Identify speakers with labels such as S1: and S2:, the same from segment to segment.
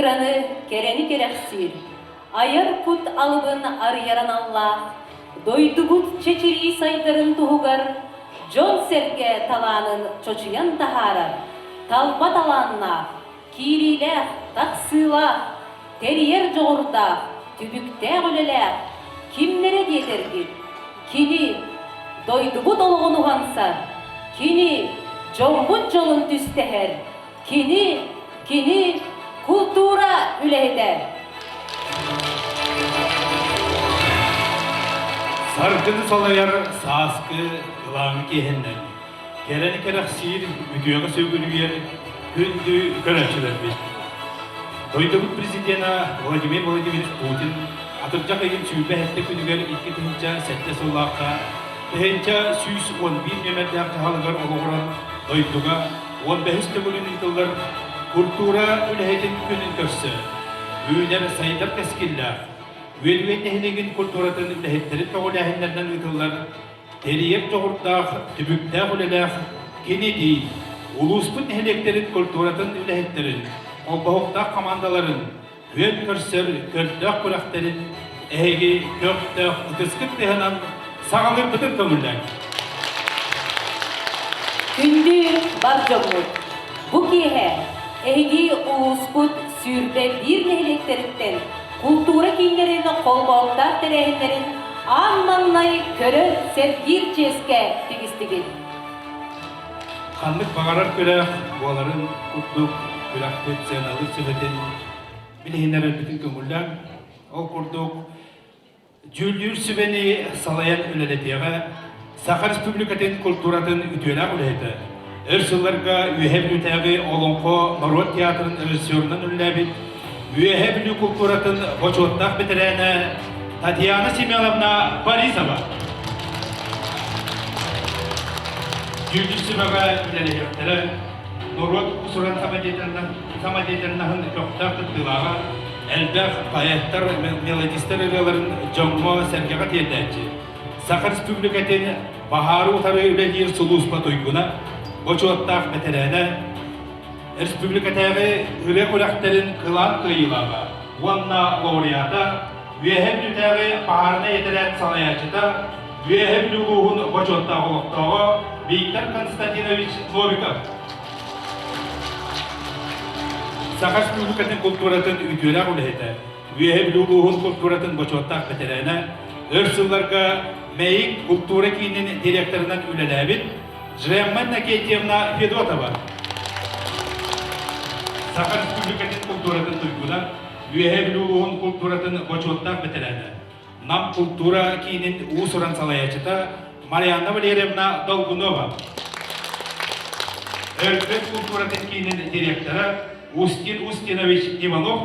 S1: Культураны кэрэни кэрэхсиир, айар кут алыбын арыйар аналлаах, дойдубут чэчирии сайдарын туһугар дьон-сэргэ талаанын чочуйан таһаарар, талба талааннаах, киириилээх, тахсыылаах, тэрийэр дьоҕурдаах, түбүктээх үлэлээх кимнэрэ диэтэргит, кини дойдубут олоҕун уһансар, кини дьоммут дьолун түстэһэр, кини, кини култуура үлэһитэ.
S2: Саргыны салайар сааскы ылааҥы киэһэннэн Кэрэни кэрэхсиир, үтүөҕэ сүгүрүйэр күндү көрөөччүлэрбит. Дойдубут президенэ Владимир Владимирович Путин атырдьах ыйын 27 күнүгэр 2007 сыллаахха 1111 нүөмэрдээх дьаһалыгар олоҕуран дойдуга 15 төгүлүн ыытыллар культура үлэһитин күнүн көрсө үүнэр сайдар кэскиллээх Үөдүгэй нэһилиэгин культуратын үлэһиттэрин көҕүлээһиннэринэн ыытыллар Тэрийэр дьоҕурдаах, түбүктээх үлэлээх кини дии, улууспут нэһилиэктэрин культуратын үлэһиттэрин, холбоһуктаах хамаандаларын, күөн көрсөр көрдөөх күрэхтэрин эһиги көхтөөх ытыскыт тыаһынан саҕалыырбытын көҥүллээҥ.
S1: Күндү бар дьоммут! Бу киэһэ эһиги улууспут 21 нэһилиэктэриттэн култуура кииннэрин холбоһуктаах тэрээһиннэрин аан маҥнай көрөр, сэргиир чиэскэ тигистигит.
S2: Ханнык баҕарар күрэх буоларын курдук күрэхпит сыаналыыр сүбэтин билиһиннэрэрбитин көҥүллээҥ. Ол курдук Дьүүллүүр сүбэни салайан үлэлэтиэҕэ Саха Республикатын культуратын үтүөлээх үлэһитэ, өр сылларга Үөһээ Бүлүүтээҕи Олоҥхо норуот театрын режиссерунан үлэлээбит Үөһээ Бүлүү култууратын бочуоттаах бэтэрээнэ Татьяна Семеновна Борисова. Дьүүллүүр сүбэҕэ үлэлэһиэхтэрэ норуот уус-уран самодеятельноһын көхтөөх кыттыылааҕа, элбэх поэттар, мелодистар ырыаларын дьоҥҥо-сэргэҕэ тиэрдээччи, Саха Республикатын баһаары утары үлэлиир сулууспа туйгуна, бочуоттаах бэтэрээнэ, республикатааҕы ырыа күрэхтэрин кылаан кыайыылааҕа уонна лауреата, Үөһээ Бүлүүтээҕи баһаарынай этэрээт салайааччыта, Үөһээ Бүлүү улууһун бочуоттаах олохтооҕо Виктор Константинович Новиков. Саха Республикатын култууратын үтүөлээх үлэһитэ, Үөһээ Бүлүү улууһун култууратын бочуоттаах бэтэрээнэ, өр сылларга Мэйик култуура киинин директорынан үлэлээбит Джемма Иннокентьевна Федотова. Саха Республикатын култууратын туйгуна, Үөһээ Бүлүү улууһун култууратын бочуоттаах бэтэрээнэ, Нам култуура киинин уус-уран салайааччыта Марианна Валерьевна Долгунова, Өркөн култууратын киинин директора Устин Устинович Иванов,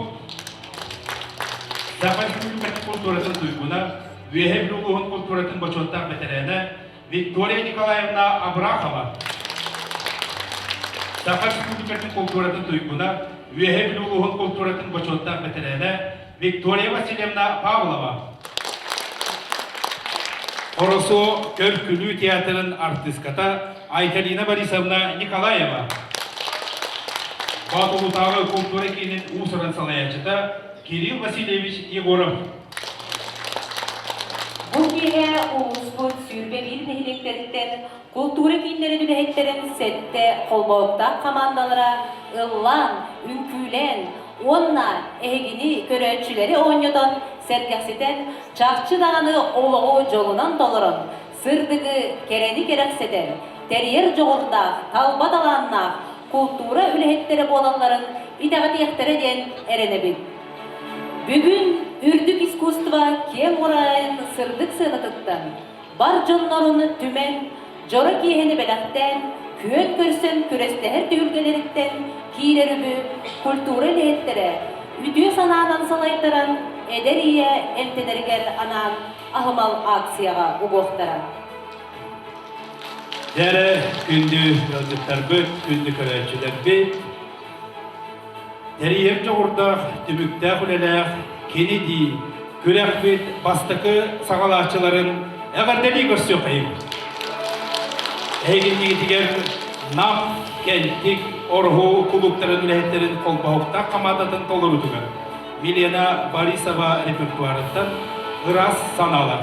S2: Саха Республикатын култууратын туйгуна, Үөһээ Бүлүү улууһун култууратын бочуоттаах бэтэрээнэ Виктория Николаевна Абрахова, Саха Республикатын култууратын туйгуна, Үөһээ Бүлүү улууһун култууратын бочуоттаах бэтэрээнэ Виктория Васильевна Павлова, Хоросу көр-күлүү театрын артыыската Айталина Борисовна Николаева, Боотулутааҕы култуура киинин уус-уран салайааччыта Кирилл Васильевич Егоров.
S1: Бу киэһэ улууспут 21 нэһилиэктэриттэн култуура кииннэрин үлэһиттэрин сэттэ холбоһуктаах хамаандалара ыллаан, үҥкүүлээн уонна эһигини көрөөччүлэри оонньотон, сэргэхситэн, чахчы даҕаны олоҕу дьолунан толорон, сырдыгы, кэрэни кэрэхсэтэн, тэрийэр дьоҕурдаах, талба талааннаах култуура үлэһиттэрэ буолалларын итэҕэтиэхтэрэ диэн эрэнэбит. Бүгүн үрдүк искусство киэҥ ураайын сырдык сыанатыттан бар дьоннорун түмэн, дьоро киэһэни бэлэхтээн, күөн көрсөн күрэстэһэр түһүлгэлэриттэн киирэр үбү культура үлэһиттэрэ үтүө санаанан салайтаран эдэр ийэ эмтэнэригэр анаан аһымал акцияҕа угуохтара.
S2: Дьэ күндү ыалдьыттарбыт, күндү көрөөччүлэрбит, Тэрийэр дьоҕурдаах, түмүктээх үлэлээх кини дии күрэхпит бастакы саҕалааччыларын эҕэрдэлии көрсүөххэйиҥ. Эһигиннигитигэр Нам Кэнтик Ороһу кулууптарын үлэһиттэрин холбоһуктаах хамаандатын толоруутугар Милена Борисова репертуарыттан Ыраас санаалар.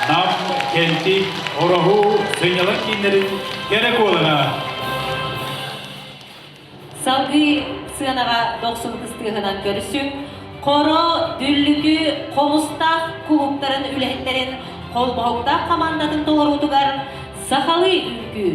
S2: Нам Кэнтик Ороһу сынньалаҥ кииннэрин кэрэ куолара.
S1: Салгыы сыанаҕа дохсун кыстыыһынан көрсүҥ, Хоро, Дүллүкү, Хомустаах кулууптарын үлэһиттэрин холбоһуктаах хамаандатын толоруутугар сахалыы үҥкүү.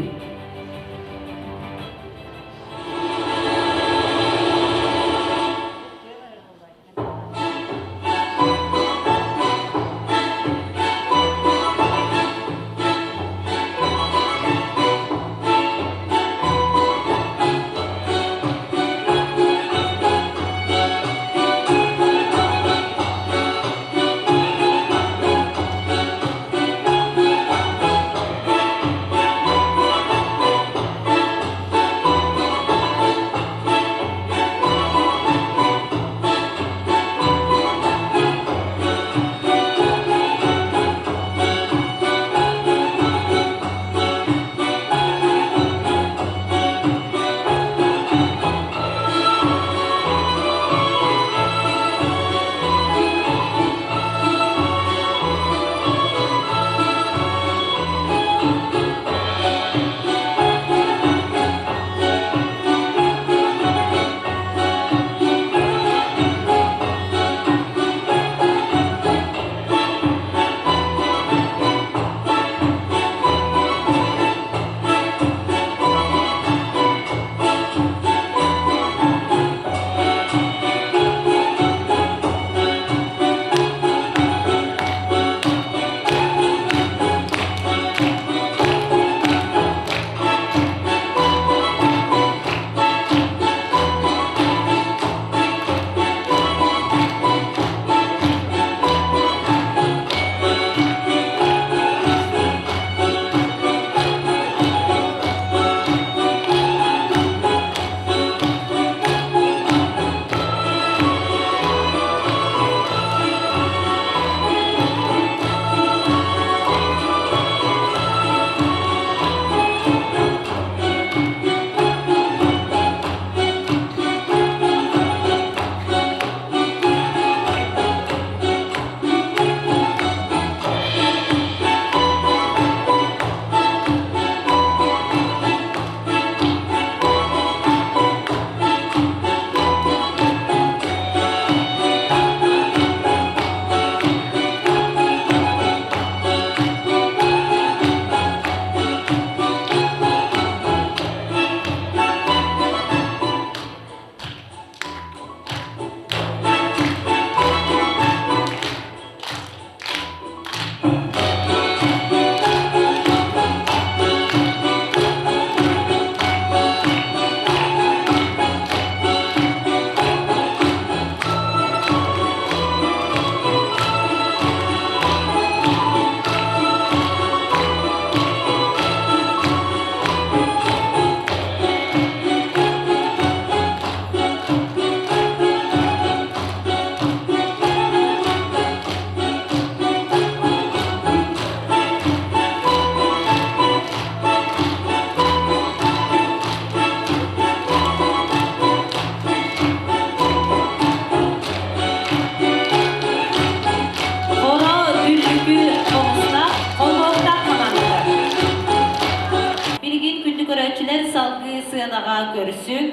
S1: көрсүҥ,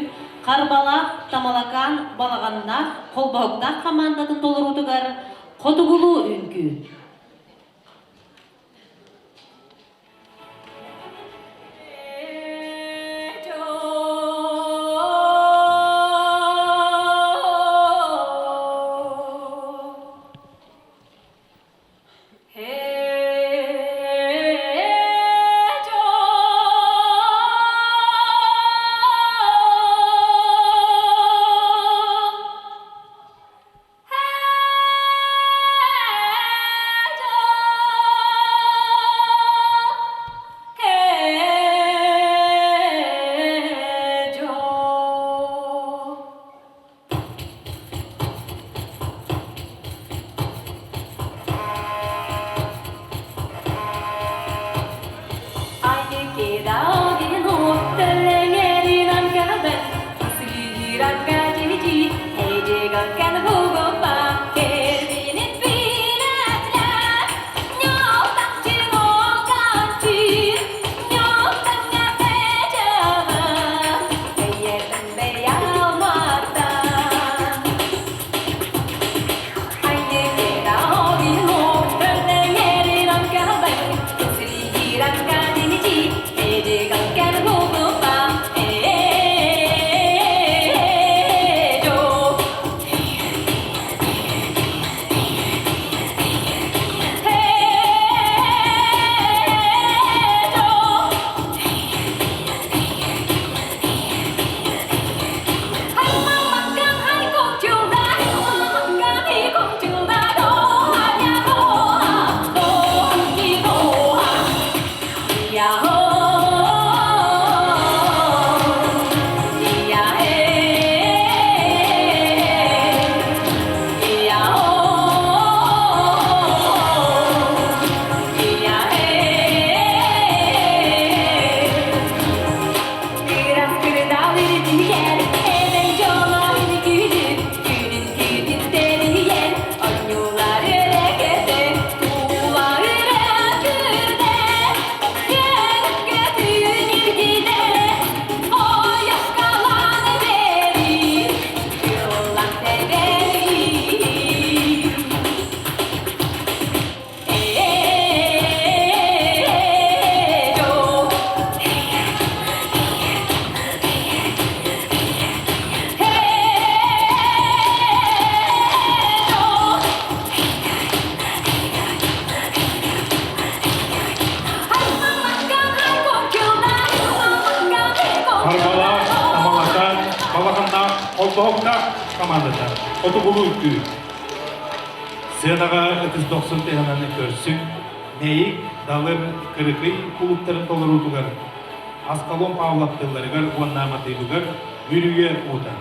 S1: Харбалаах, Тамалакаан, Балаҕаннаах холбоһуктаах хамаандатын толоруутугар Хотугулуу үҥкүү.
S2: Харбалаах, Тамалакаан, Балаҕаннаах холбоһуктаах командата Хотугулуу үктүүр. Сыанаҕа ытыс дохсун тыһананы көрсүҥ, Мэйик, Далыр, Кырыкый кулууптарын толоруутугар Аскалон Павлов тылларыгар уонна матыыбыгар Үрүйэ уута.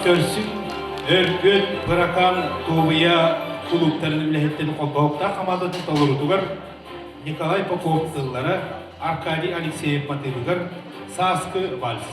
S2: көрсүҥ Өргүөт Быракаан Туобуйа кулууптарын үлэһиттэрин холбоһуктаах хамаандатын толоруутугар Николай Попов тыллара, Аркадий Алексеев матыыбыгар «Сааскы вальс».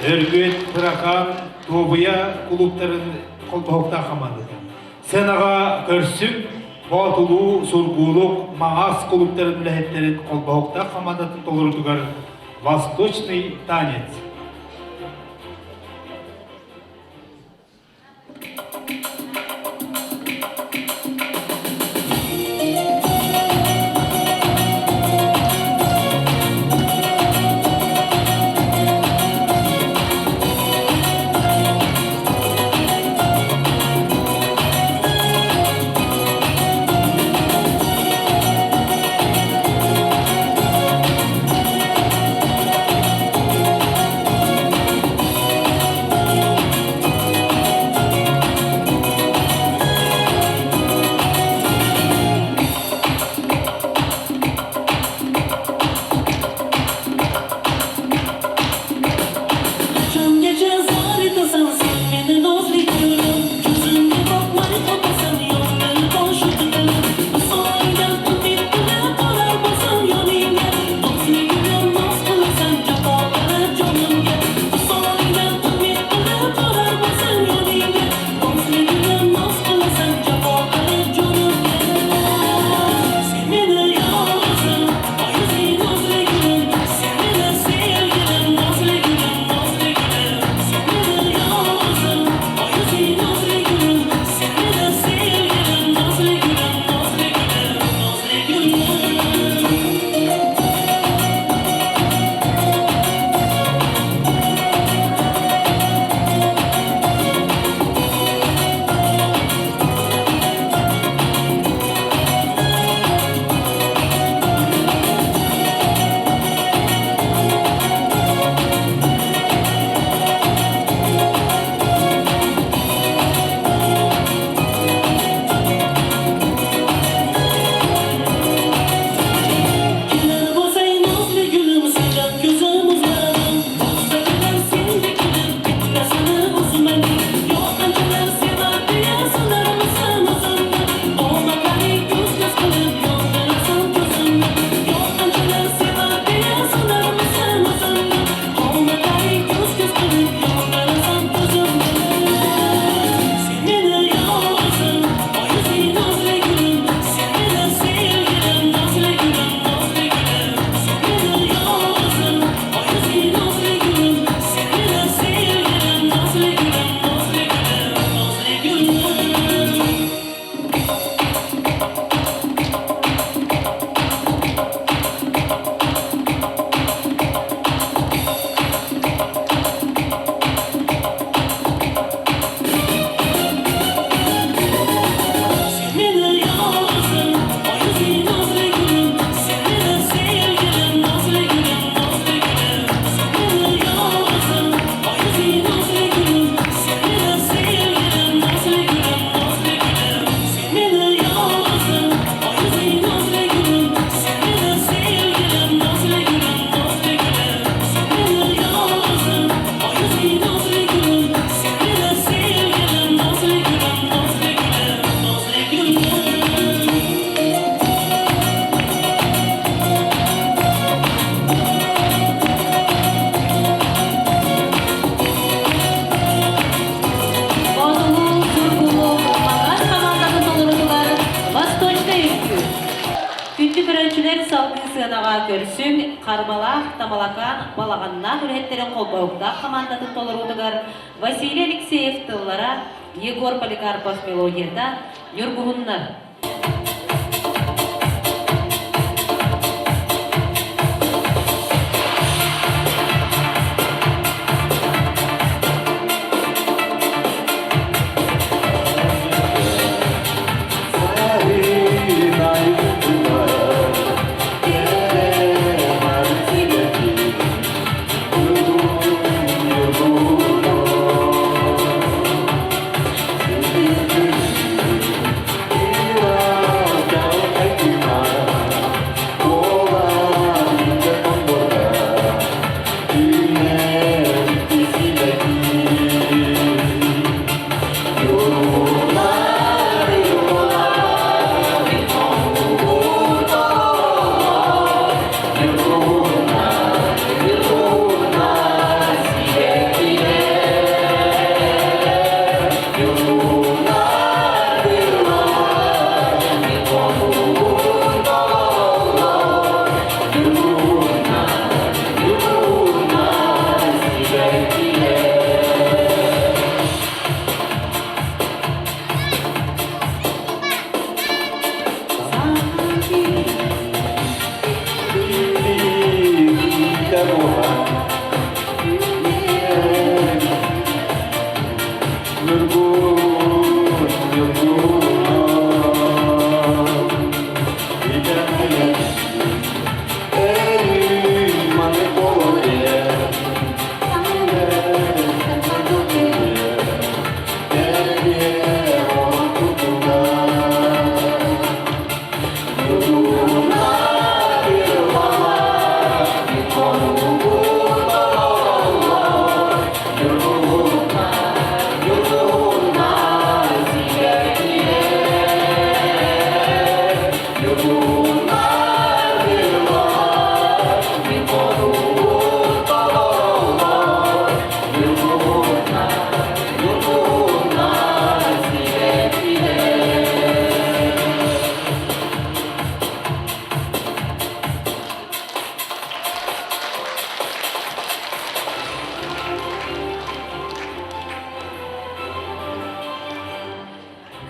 S2: Өргүөт Быракаан Туобуйа кулууптарын холбоһуктаах хамаандата. Сценаҕа көрсүҥ Боотулуу, Сургуулук, Маҥаас кулууптарын үлэһиттэрин холбоһуктаах хамаандатын толоруутугар «Восточный танец».
S1: көрөөччүлэр салгыы сыанаҕа көрсүҥ, Харбалаах, Тамалакаан, Балаҕаннаах үлэһиттэрин холбоһуктаах хамаандатын толоруутугар Василий Алексеев тыллара, Егор Поликарпов мелодията, Ньургуһуннар.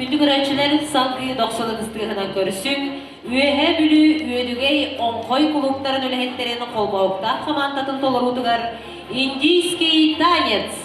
S1: Күндү көрөөччүлэр, салгыы дохсун ытыстыыһынан көрсүҥ, Үөһээ Бүлүү Үөдүгэй Оҥхой кулууптарын үлэһиттэрин холбоһуктаах хамаандатын толоруутугар «Индийский танец».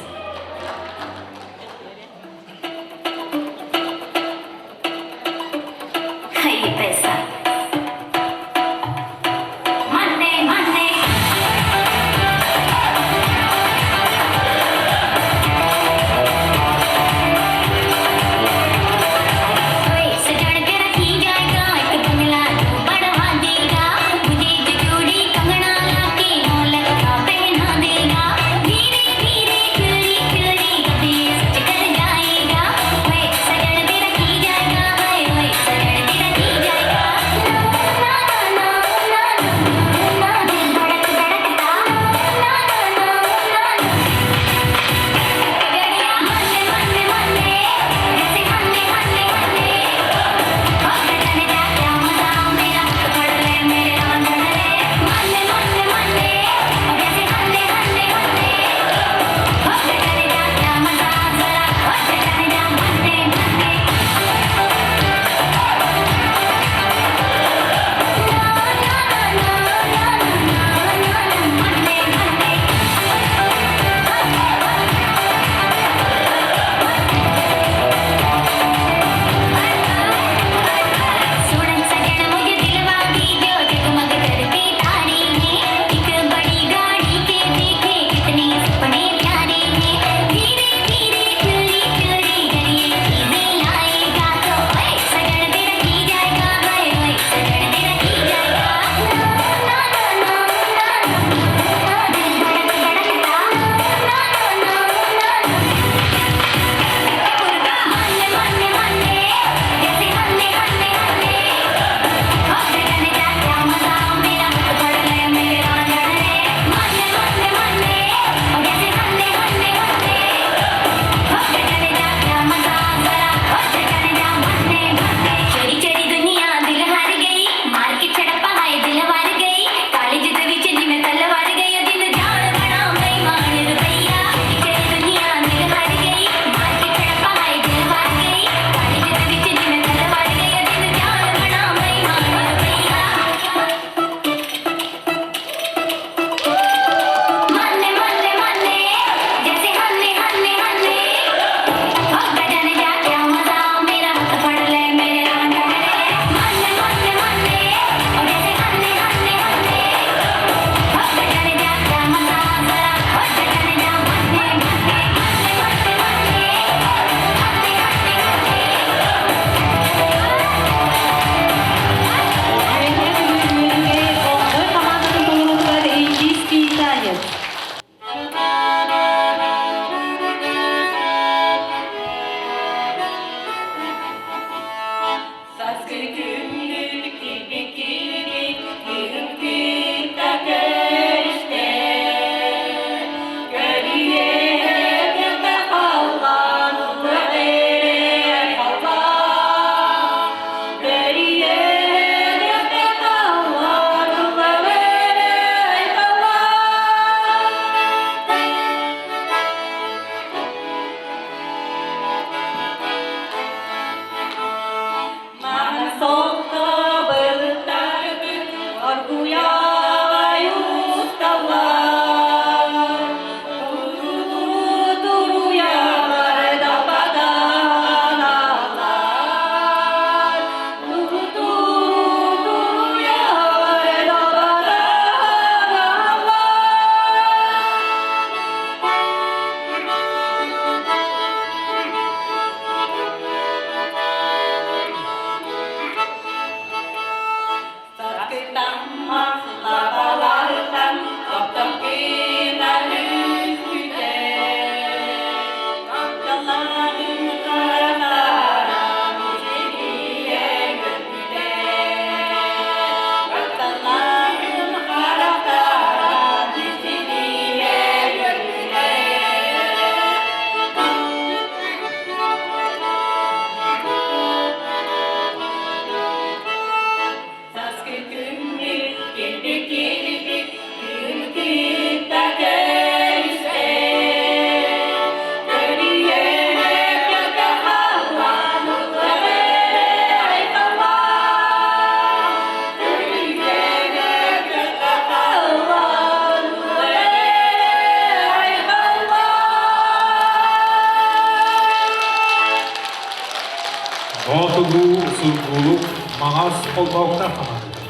S2: Хонуу Сургуулук Маҥаас холбоһуктаах хамаандата.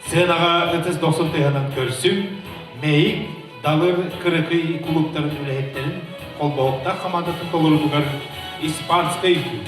S2: Сыанаҕа ытыс дохсун тыаһынан көрсүҥ, Мэйик, Далыр, Кырыкый кулууптарын үлэһиттэрин холбоһуктаах хамаандатын толоруутугар испанскай үҥкүү.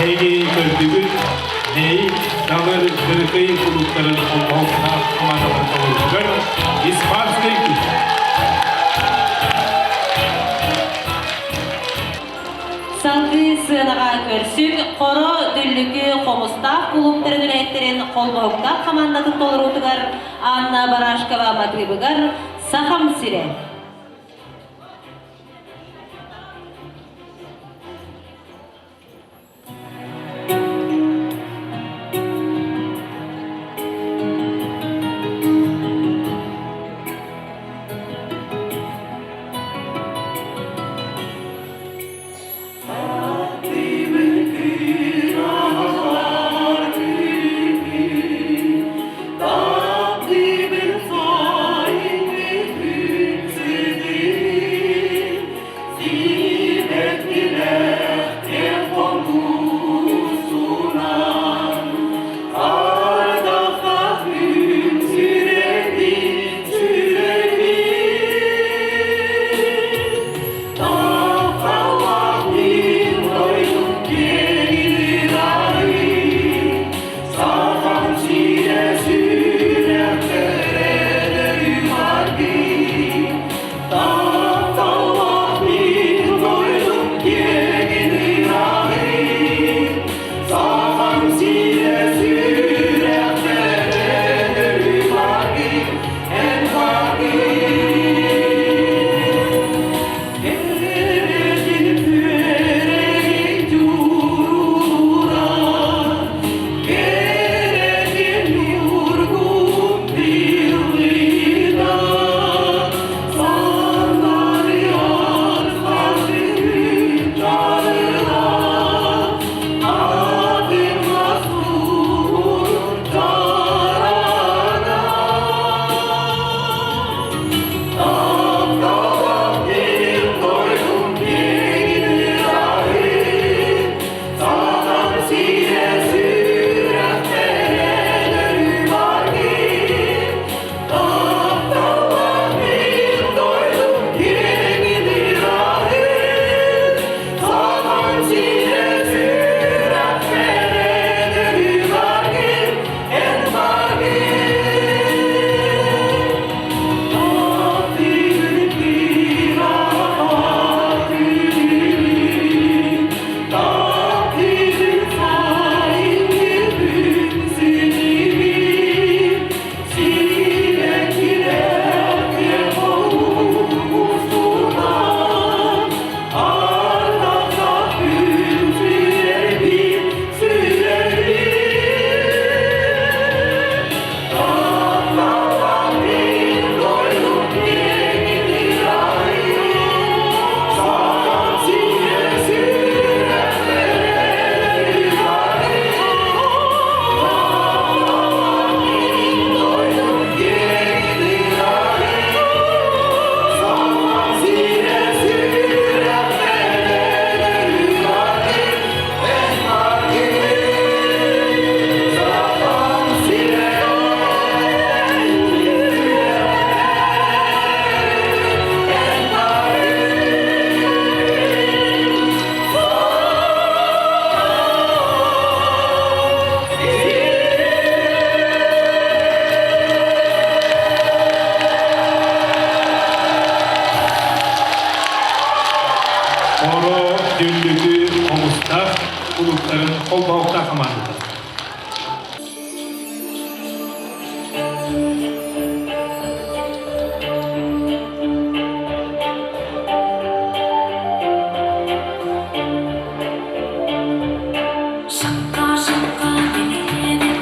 S2: Эйги көрдүгүт, Ней Далыр Кырыкый кулууптарын холбоһуктаах хамаандаларын толоруутугар испанскай күн.
S1: Салгыы сыанаҕа көрсүҥ, Хоро, Дүллүкү, Хомустаах кулууптарын үлэһиттэрин холбоһуктаах хамаандатын толоруутугар Анна Барашкова матыыбыгар «Сахам сирэ».
S2: холбоһуктаах хамаандата.
S3: Шакка-шакка билиэдим,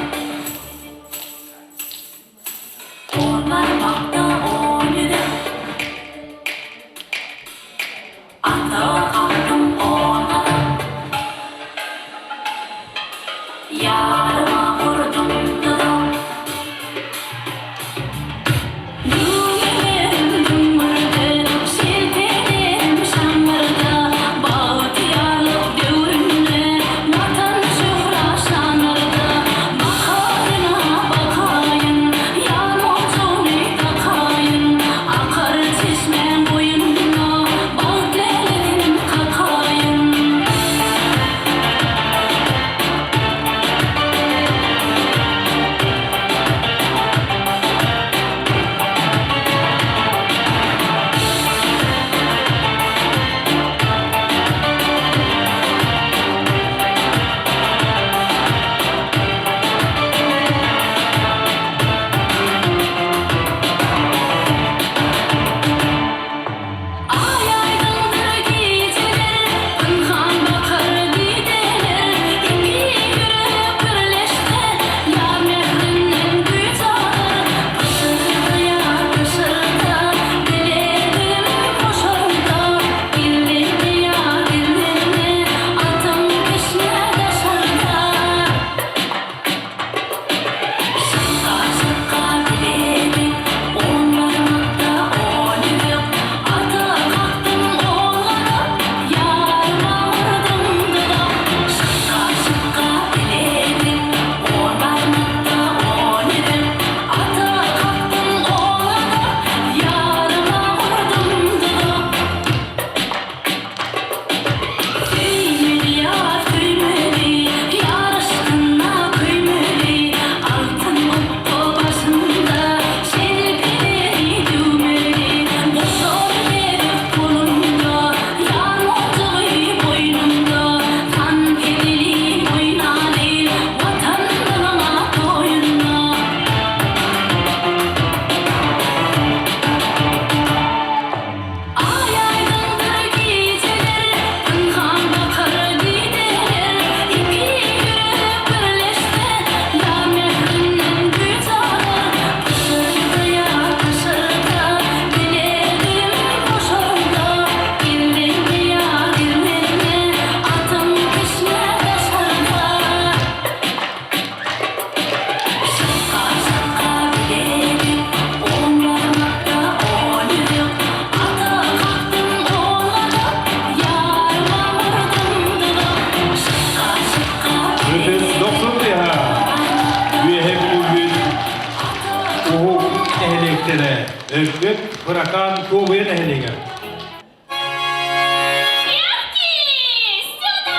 S3: Ормар бакта ойнадым, Ата kalktım oynadım, Yarıma vurdum dedim. Kakayın. Ay aydındır geceler, Pınhan bakar dideler, İki yürek birleşti, Yar mehrinden güç alır, Pışırdı yar pışırdı, Diledim koşardı, Dilini yar dilini, Atım kişne taşırdı. Шыққа-шыққа биледік, Он бармақта он юк, Ата қақтым оңғанып, Ярыма ұрдым дұдық. Шыққа-шыққа биледік, Он бармақта он юк, Ата қақтым оңғанып, Ярыма ұрдым дұдық. Сүймеді яр сүймеді, Яр ышқына күймеді, Алтын отты басында, Шелпелері дүмеді, Қосыр беріп қолымда, Яр монжығы бойнымда, Сан келелі ойнады, Ватанның тойында. Ay aydındır geceler, Pınhan bakar dideler, İki yürek birleşti, Yar mehrinden güç alır, Pışırdı yar pışırdı, Diledim koşurdu, Dilini yar dilini, Atım kişne taşırdı. Шыққа-шыққа биледік, Он бармақта он юк, Ата қақтым оңғанып, Ярыма ұрдым дұдық. Шыққа-шыққа
S2: Бүтүн дохсун тыаһа Үөһээ Бүлүүбүт уһук нэһилиэктэрэ Өргөт Быракаан Туобуйа нэһилиэгэ.
S3: Девки, сюда!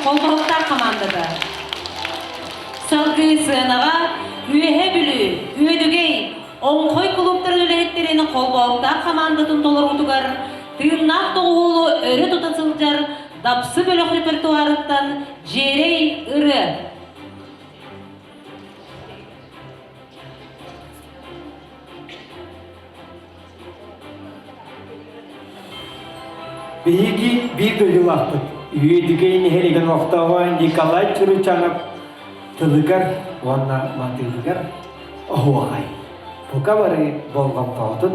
S1: холбоһуктаах хамаандата. Салгыы сыанаҕа Үөһээ Бүлүү, Үөдүгэй, Оҥхой кулууптарын үлэһиттэрин холбоһуктаах хамаандатын толоруутугар тыыннаах доҕуһуолу өрө тута сылдьар Дапсы бөлөх репертуарыттан Дьиэрэй ырыа.
S4: Биһиги биир дойдулаахпыт Үөдүгэй нэһилиэгин олохтооҕо Николай Чуручанов тылыгар уонна матыыбыгар оһуохай. Бука бары болҕомтоҕутун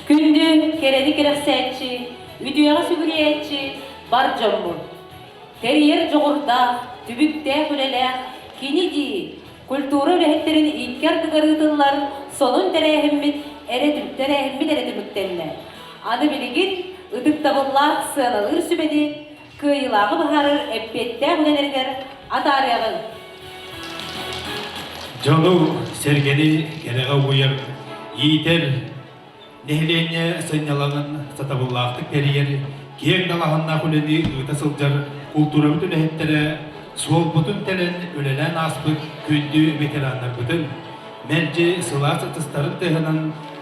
S1: Күндү кэрэни кэрэхсээччи, үтүөҕэ сүгүрүйээччи бар дьоммут. Тэрийэр дьоҕурдаах, түбүктээх үлэлээх кини дии культура үлэһиттэрин икки ардыгар ыытыллар сонун тэрээһиммит эрэ тэрээһиммит эрэ түмүктэннэ. Аны билигин ытыктабыллаах сыаналыыр сүбэни кыайыылааҕы быһаарар эппиэттээх үлэлэригэр атаарыаҕыҥ.
S2: Дьону сэргэни кэрэҕэ угуйар, иитэр, нэһилиэнньэ сынньалаҥын сатабыллаахтык тэрийэр, киэҥ далааһыннаах үлэни ыыта сылдьар култуурабыт үлэһиттэрэ суолбутун тэлэн үлэлээн ааспыт күндү ветераннарбытын мэлдьи сылаас ытыстарын тыаһынан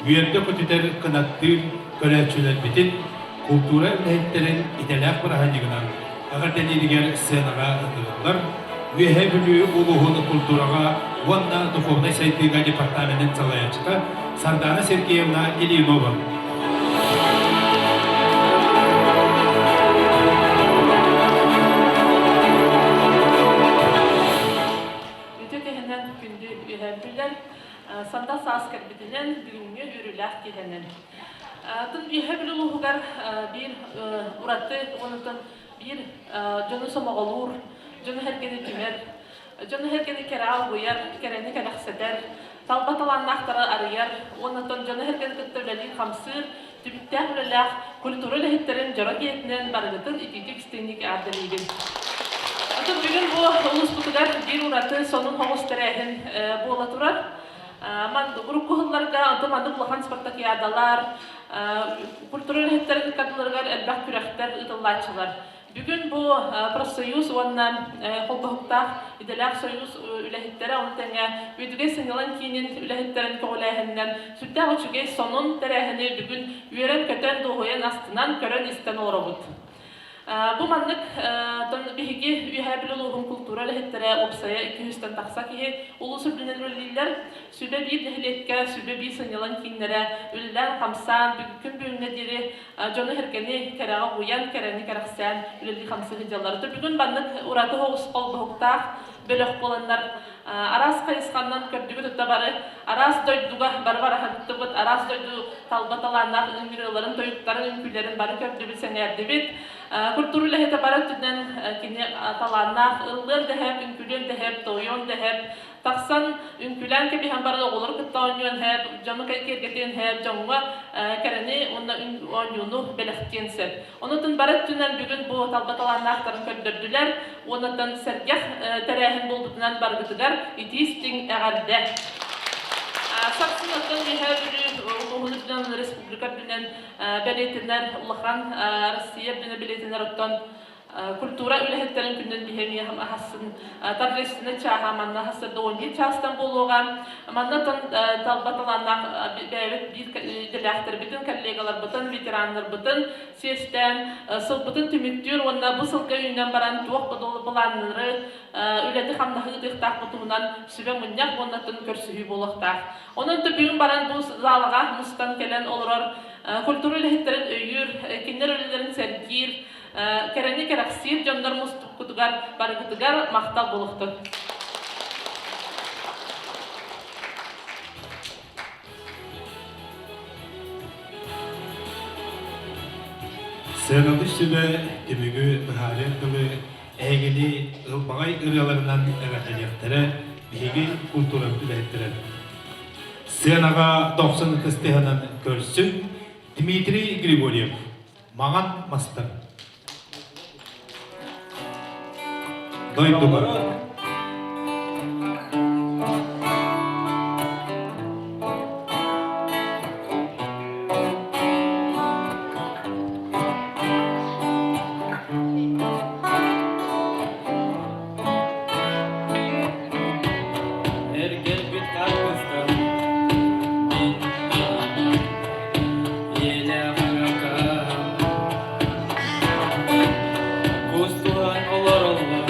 S2: үөрдэ-көтүтэр кынаттыыр көрөөччүлэрбитин култуура үлэһиттэрин идэлээх бырааһынньыгынан эҕэрдэлииригэр сценаҕа ыҥырыллар Үөһээ Бүлүү улууһун культураҕа уонна духовнай сайдыыга департаменын салайааччыта Сардана Сергеевна Ильинова.
S5: биир ураты уонна биир дьону сомоҕолуур, дьону-сэргэни түмэр, дьону-сэргэни кэрэ алгыйар, кэрэни кэрэхсэтэр, талба талааннаахтары арыйар уонна дьону-сэргэни кытта үлэлиир-хамсыыр, түбүктээх үлэлээх культура үлэһиттэрин дьоро киһитинэн барыгытын итиитик истиҥник эҕэрдэлиибин. Отон бүгүн бу улууспутугар биир ураты сонун соҕус тэрээһин буола турар. Ман урукку сылларга онтон маннык улахан спартакиадалар, культура үлэһиттэрин ыккардыларыгар элбэх күрэхтэр ыытыллааччылар. Бүгүн бу профсоюз уонна холбоһуктаах идэлээх союз үлэһиттэрэ, ону тэҥэ Үөдүгэй сынньалаҥ киинин үлэһиттэрин көҕүлээһининэн сүрдээх үчүгэй сонун тэрээһини бүгүн үөрэн-көтөн, дуоһуйан, астынан, көрөн-истэн олоробут. Бу маннык биһиги Үөһээ Бүлүү улууһун култуура үлэһиттэрэ уопсайа 200-тэн тахса киһи улуус үрдүнэн үлэлииллэр. Сүбэ биир нэһилиэккэ, сүбэ биир сынньалаҥ кииннэрэ үлэлээн-хамсаан, күн бүгүҥҥэ диэри дьону-сэргэни кэрэҕэ угуйан, кэрэни кэрэхсээн үлэлии-хамсыы сылдьаллар. Бүгүн маннык ураты холбоһуктаах бөлөх буоланнар араас хайысханнан көрдүгүт ытта бары араас дойдуга бары бараһыттыбыт, араас дойду талба талааннаах ыҥырыыларын, тойуктарын, үҥкүүлэрин бары көрдүбүт, сэҥээрдибит. Культура үлэһитэ бары өттүнэн кини талааннаах ыллыан дэһэп, үҥкүүлүөн дэһэп, тоойуон дэһэп, тахсан үҥкүүлээн кэбиһэн баран оҕолору кытта оонньуон һэп, дьону киэргэтиэн һэп, дьоҥҥо кэрэни уонна оонньууну бэлэхтиэн сөп. Онутун бары өттүнэн бүгүн бу талба талааннаахтарын көрдөрдүлэр уоннаттан сэргэх тэрээһин буолбутунан барыгытыгар итии-истиҥ эҕэрдэ! Сарсын оттон Үөһээ Бүлүү улууһун үрдүнэн республика үрдүнэн бэлиэтэнэр улахан Россия үрдүнэн бэлиэтэнэр оттон культура үлэһиттэрин күнүн биһиэми аһасын торжественный чааһа манна аһасырда 11 чаастан буолуоҕа. Манна талба талааннаах бэйэбит биир идэлээхтэрбитин, коллегаларбытын, ветераннарбытын сиэстээн сылбытын түмүктүүр уонна бу сылга үүнэн баран туох былааннары үлэни-хамнаһы ыытыахтаахпыт туһунан сүбэ мунньах уонна көрсүһүү буолуохтаах. Онон бүгүн баран бу залаҕа мустан кэлэн олорор культура үлэһиттэрин өйүүр, кинилэр үлэлэрин сэргиир, кэрэни кэрэхсиир дьоннор мустуккутугар барыгытыгар махтал буолуохтун.
S2: Сыаналыыр сүбэ түмүгү быһаарыах дылы эһигини ылбаҕай ырыаларынан эҕэрдэлиэхтэрэ биһиги культурабыт үлэһиттэрэ. Сыанаҕа дохсун ытыс тыаһынан көрсүҥ Дмитрий Григорьев Маҥан мастар. Дойдубар.
S6: Эргэрбит хаппыстан Кустуһан олороллор.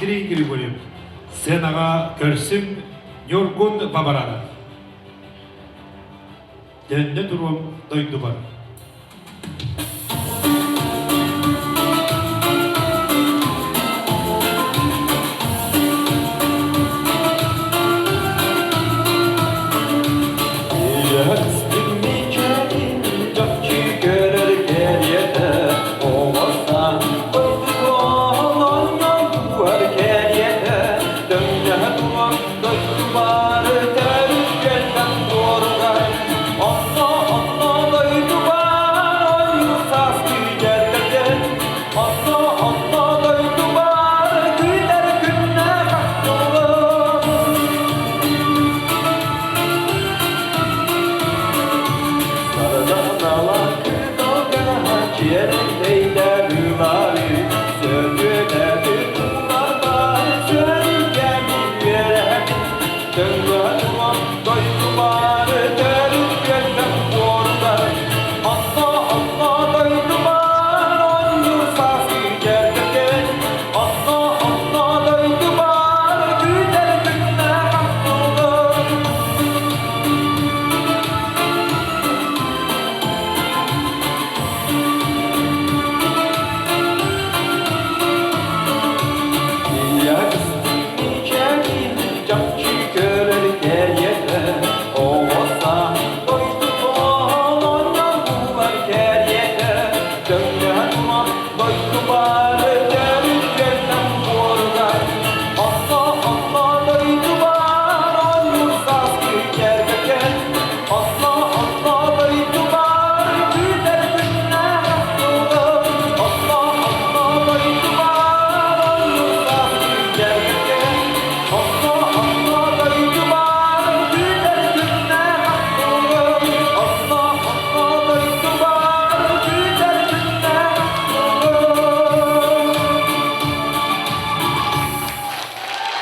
S2: Дмитрий Григорьев. Сценаҕа көрсүҥ Ньургун Бабаранов. Төннө туруом дойдубар.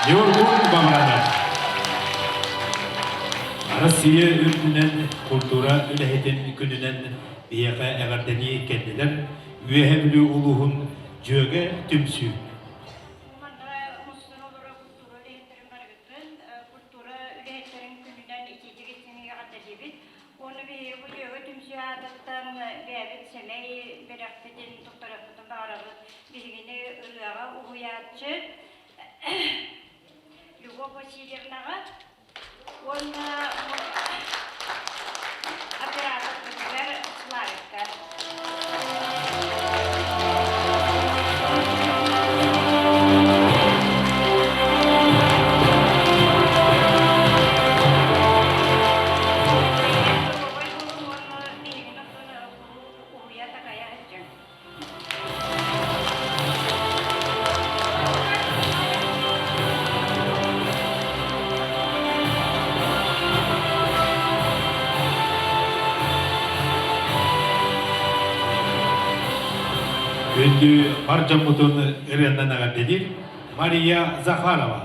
S2: Ньургун Бабаранов. Россия үрдүнэн культура үлэһитин күнүнэн биһиэхэ эҕэрдэлии кэллилэр Үөһэ Бүлүү улууһун Дьүөгэ түмсүү.
S6: Манна мустан олорор культура үлэһиттэрин барыгытын культура үлэһиттэрин күнүнэн итиитик истиҥник эҕэрдэлиибит. Уонна биһиги бу Дьүөгэ түмсүү аатыттан бэйэбит сэмэй бэлэхпитин туттарыахпытын баҕарабыт. Биһигини ырыаҕа уһуйааччы Любовь Васильевнаҕа уонна операторбытыгар Славикка. Доруобай буолуҥ уонна биһигини оттон куруук уһуйа-такайа сылдьыҥ.
S2: Күндү бар дьоммутун ырыаннан эҕэрдэлиир Мария Захарова.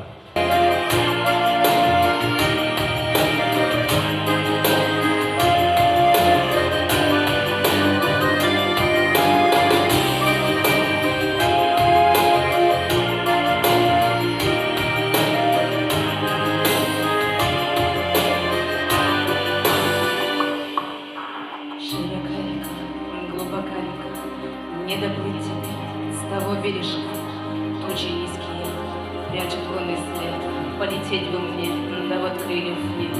S3: Широка река, глубока река, не доплыть тебе с того бережка. Тучи низкие прячут лунный свет, полететь бы мне, да вот крыльев нет.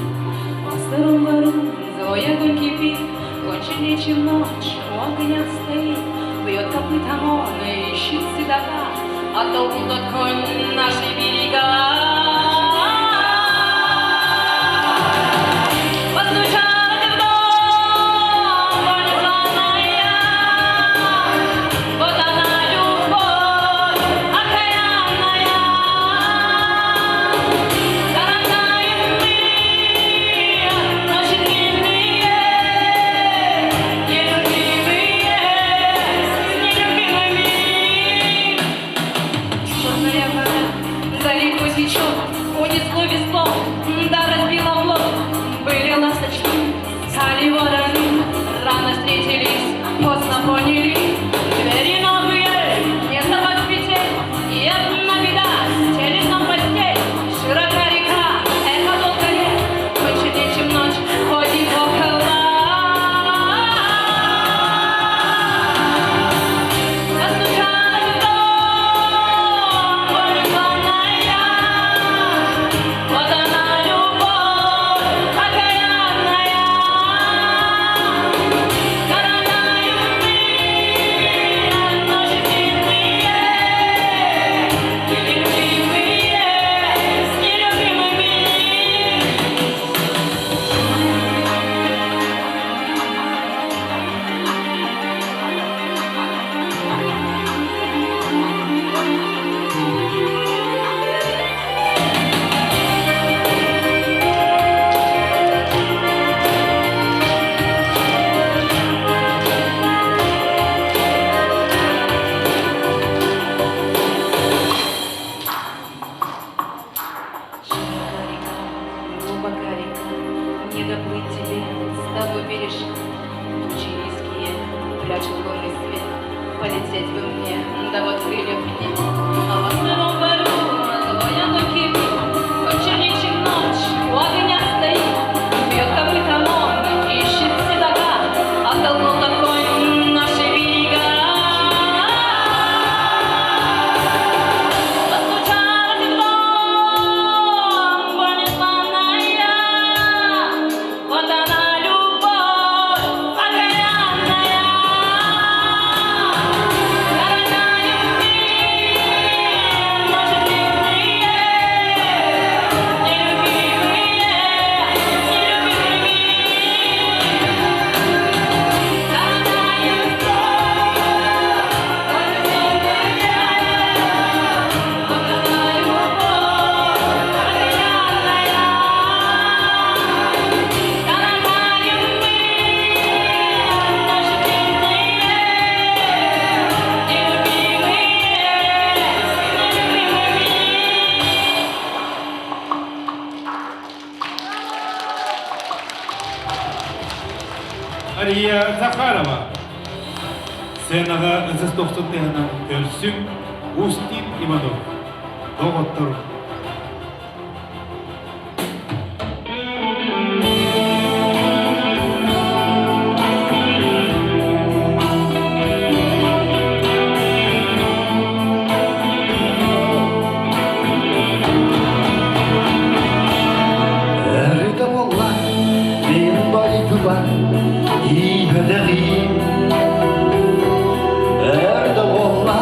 S3: По сырому гору злой огонь кипит, кончили чем ночь, у огня стоит, бьет копытом он и ищет седока, а толкун тот конь наши берега. Постучалась в дом боль званая, вот она, любовь окаянная. Коротаем мы ночи длинные, нелюбимые, с нелюбимыми. Черная вода за реку течет, Полететь бы мне, да вот крыльев нет. А в сыром бору злой оно кипит, Все чернее, чем ночь, у огня стоит. Бьет копытом он, ищет седока, Оттолкнул такой наши берега. Постучала в дом, болезненная, Вот она, любовь покаянная. Дорогая мы, наши длинные, Нелюбимые, нелюбимые. Дорогая Вот она, любовь покаянная. Дорогая мы, наши длинные, Нелюбимые, нелюбимые.
S2: Мария Захарова. Сценаҕа ытыс дохсун тыаһынан көрсүҥ Устин Иванов. Доҕоттор.
S7: Эрдэ буолла, мин дойдубар тиийбэтэҕим. Эрдэ буолла,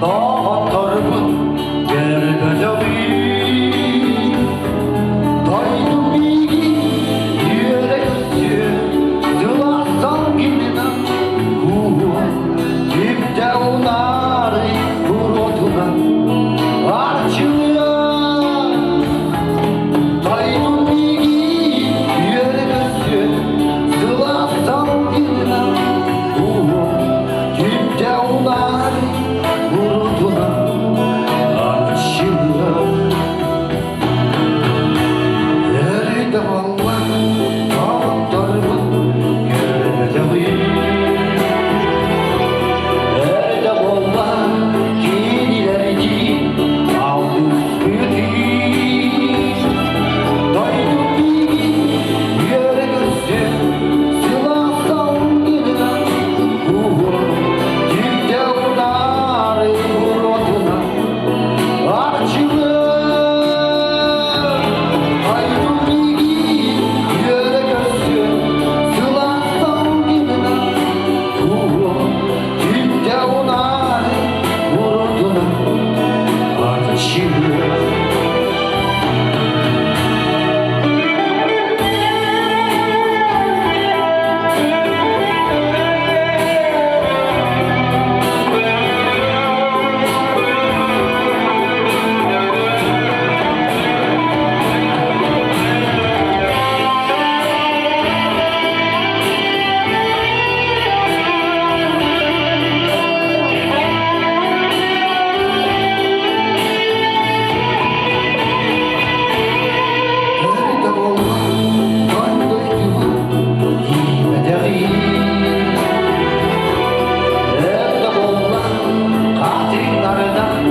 S7: доҕотторбун көрбөтөҕүм. Дойдум миигин үөрэ көрсүө, сылаастан кининэн кууһуо, түптэ унаары буруотунан арчылыа. Дойдум миигин үөрэ көрсүө, сылаастан кининэн кууһуо, түптэ унаары буруотунан арчылыа. Эрдэ буолла, доҕотторбун көрбөтөҕүм. Эрдэ буолла, кинилэрдиин алтыспытым. Дойдум миигин үөрэ көрсүө, сылаас салгынынан кууһуо, түптэ унаары буруотунан арчылыа. Дойдум миигин үөрэ көрсүө, сылаас салгынынан кууһуо, түптэ унаары буруотунан арчылыа. Эрдэ буолла, дойдугу тиийбэтэҕим. Эрдэ буолла, хатыҥнарынан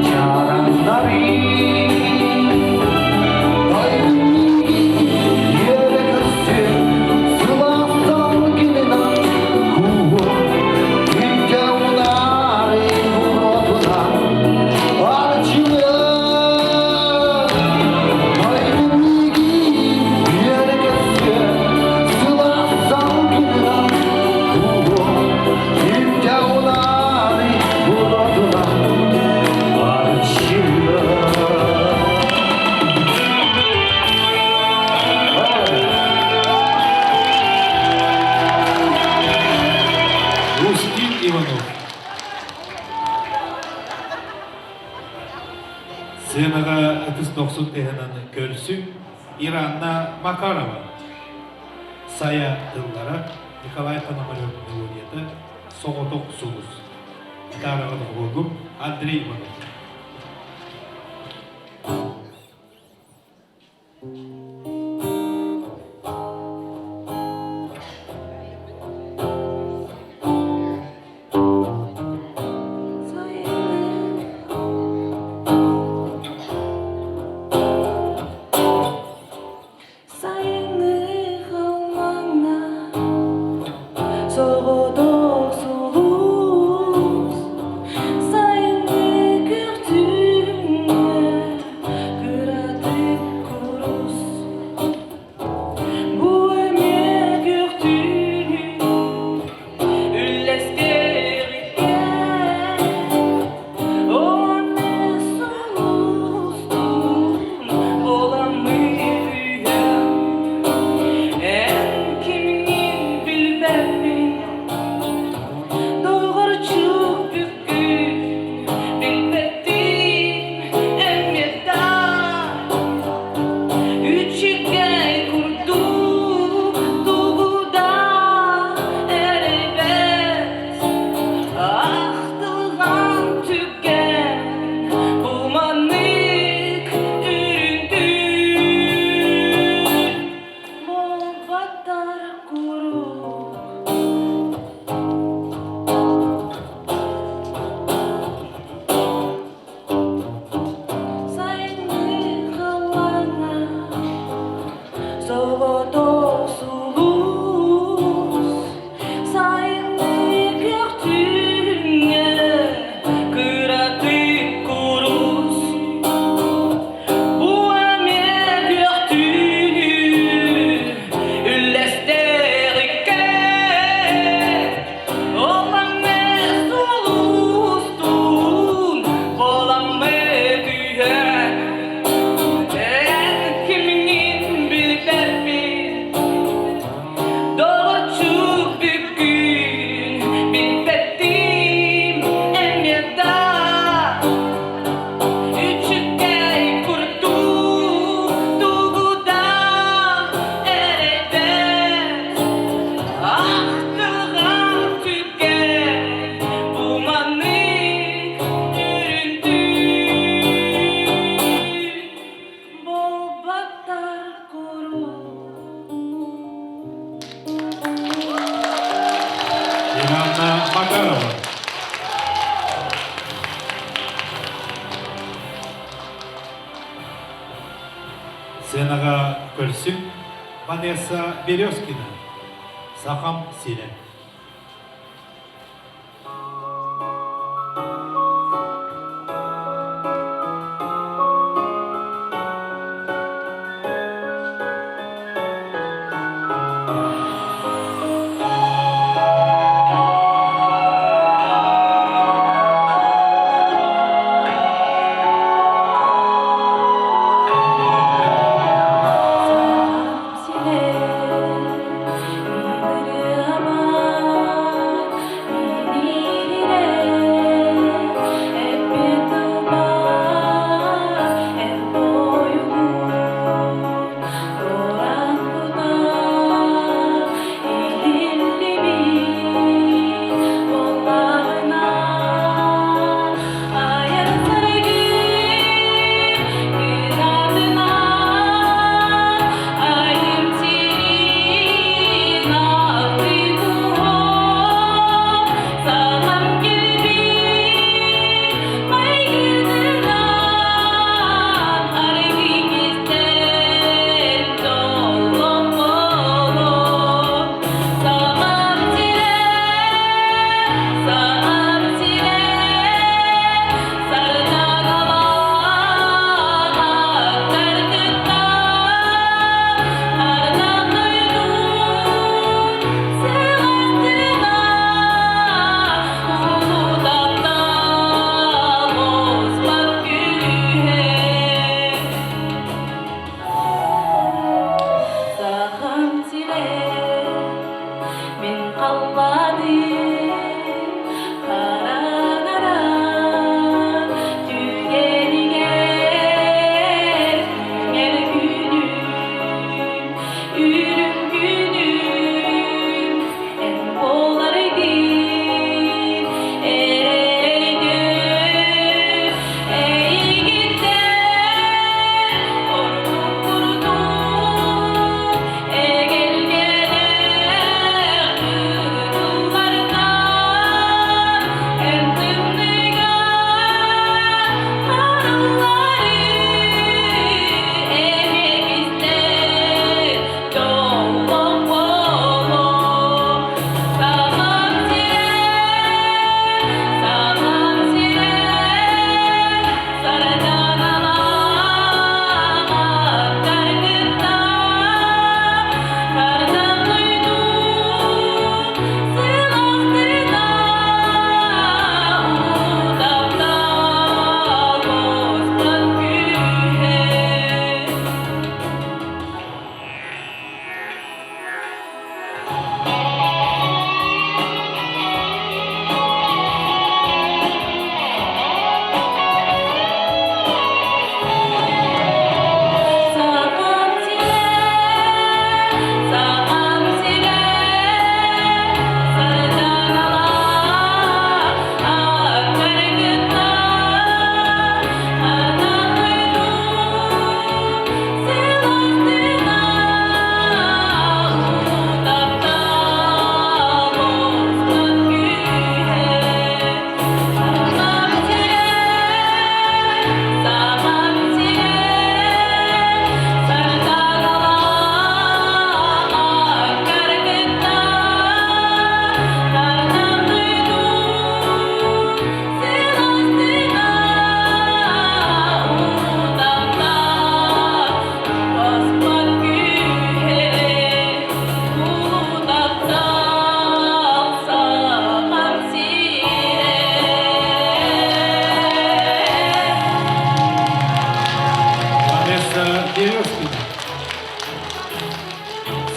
S7: чараҥнарым. Дойдум миигин үөрэ көрсүө, сылаас салгынынан кууһуо, күндэ унаары буруотунан арчылыа. Дойдум миигин үөрэ көрсүө, сылаас салгынынан кууһуо, күндэ унаары буруотунан арчылыа.
S2: Устин Иванов. Сценаҕа ытыс дохсун тыаһынан көрсүҥ Иранна Макарова. Сайа тыллара Николай Пономарев мелодията Соҕотох сулус. Гитараҕа доҕуһуоллуур Андрей Иванов. Сценаҕа көрсүҥ Ванесса Березкина, Сахам сирэ.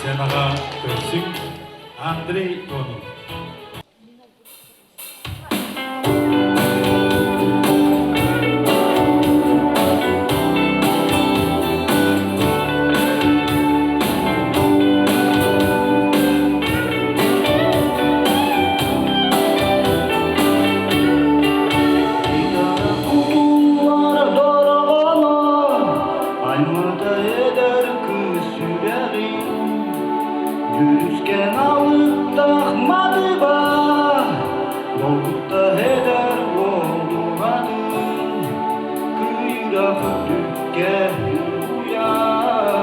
S2: Сценаҕа көрсүҥ Андрей Ионов.
S7: Дьүрүскэн алыптах матыба, долгутта эдэр уолдугатын, кыйырах үрдүккэ уйар.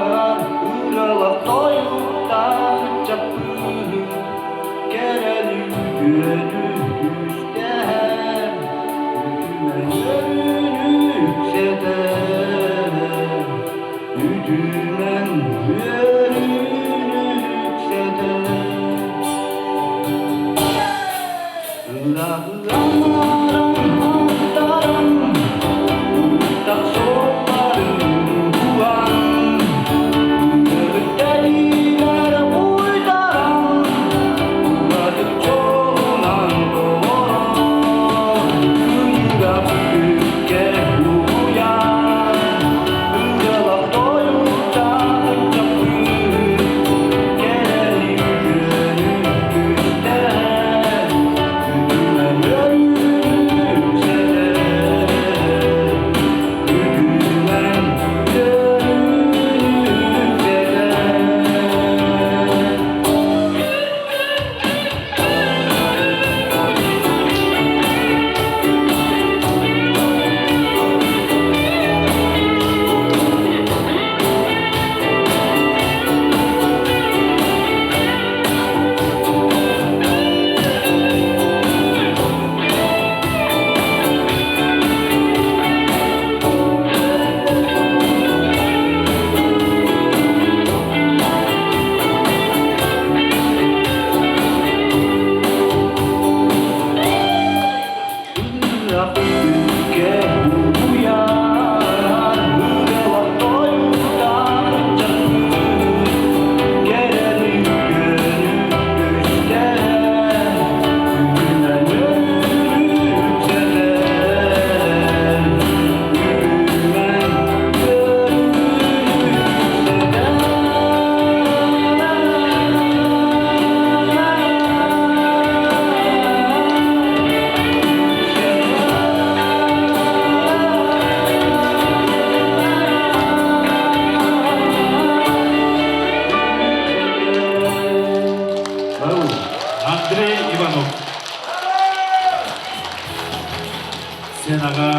S2: Сценаҕа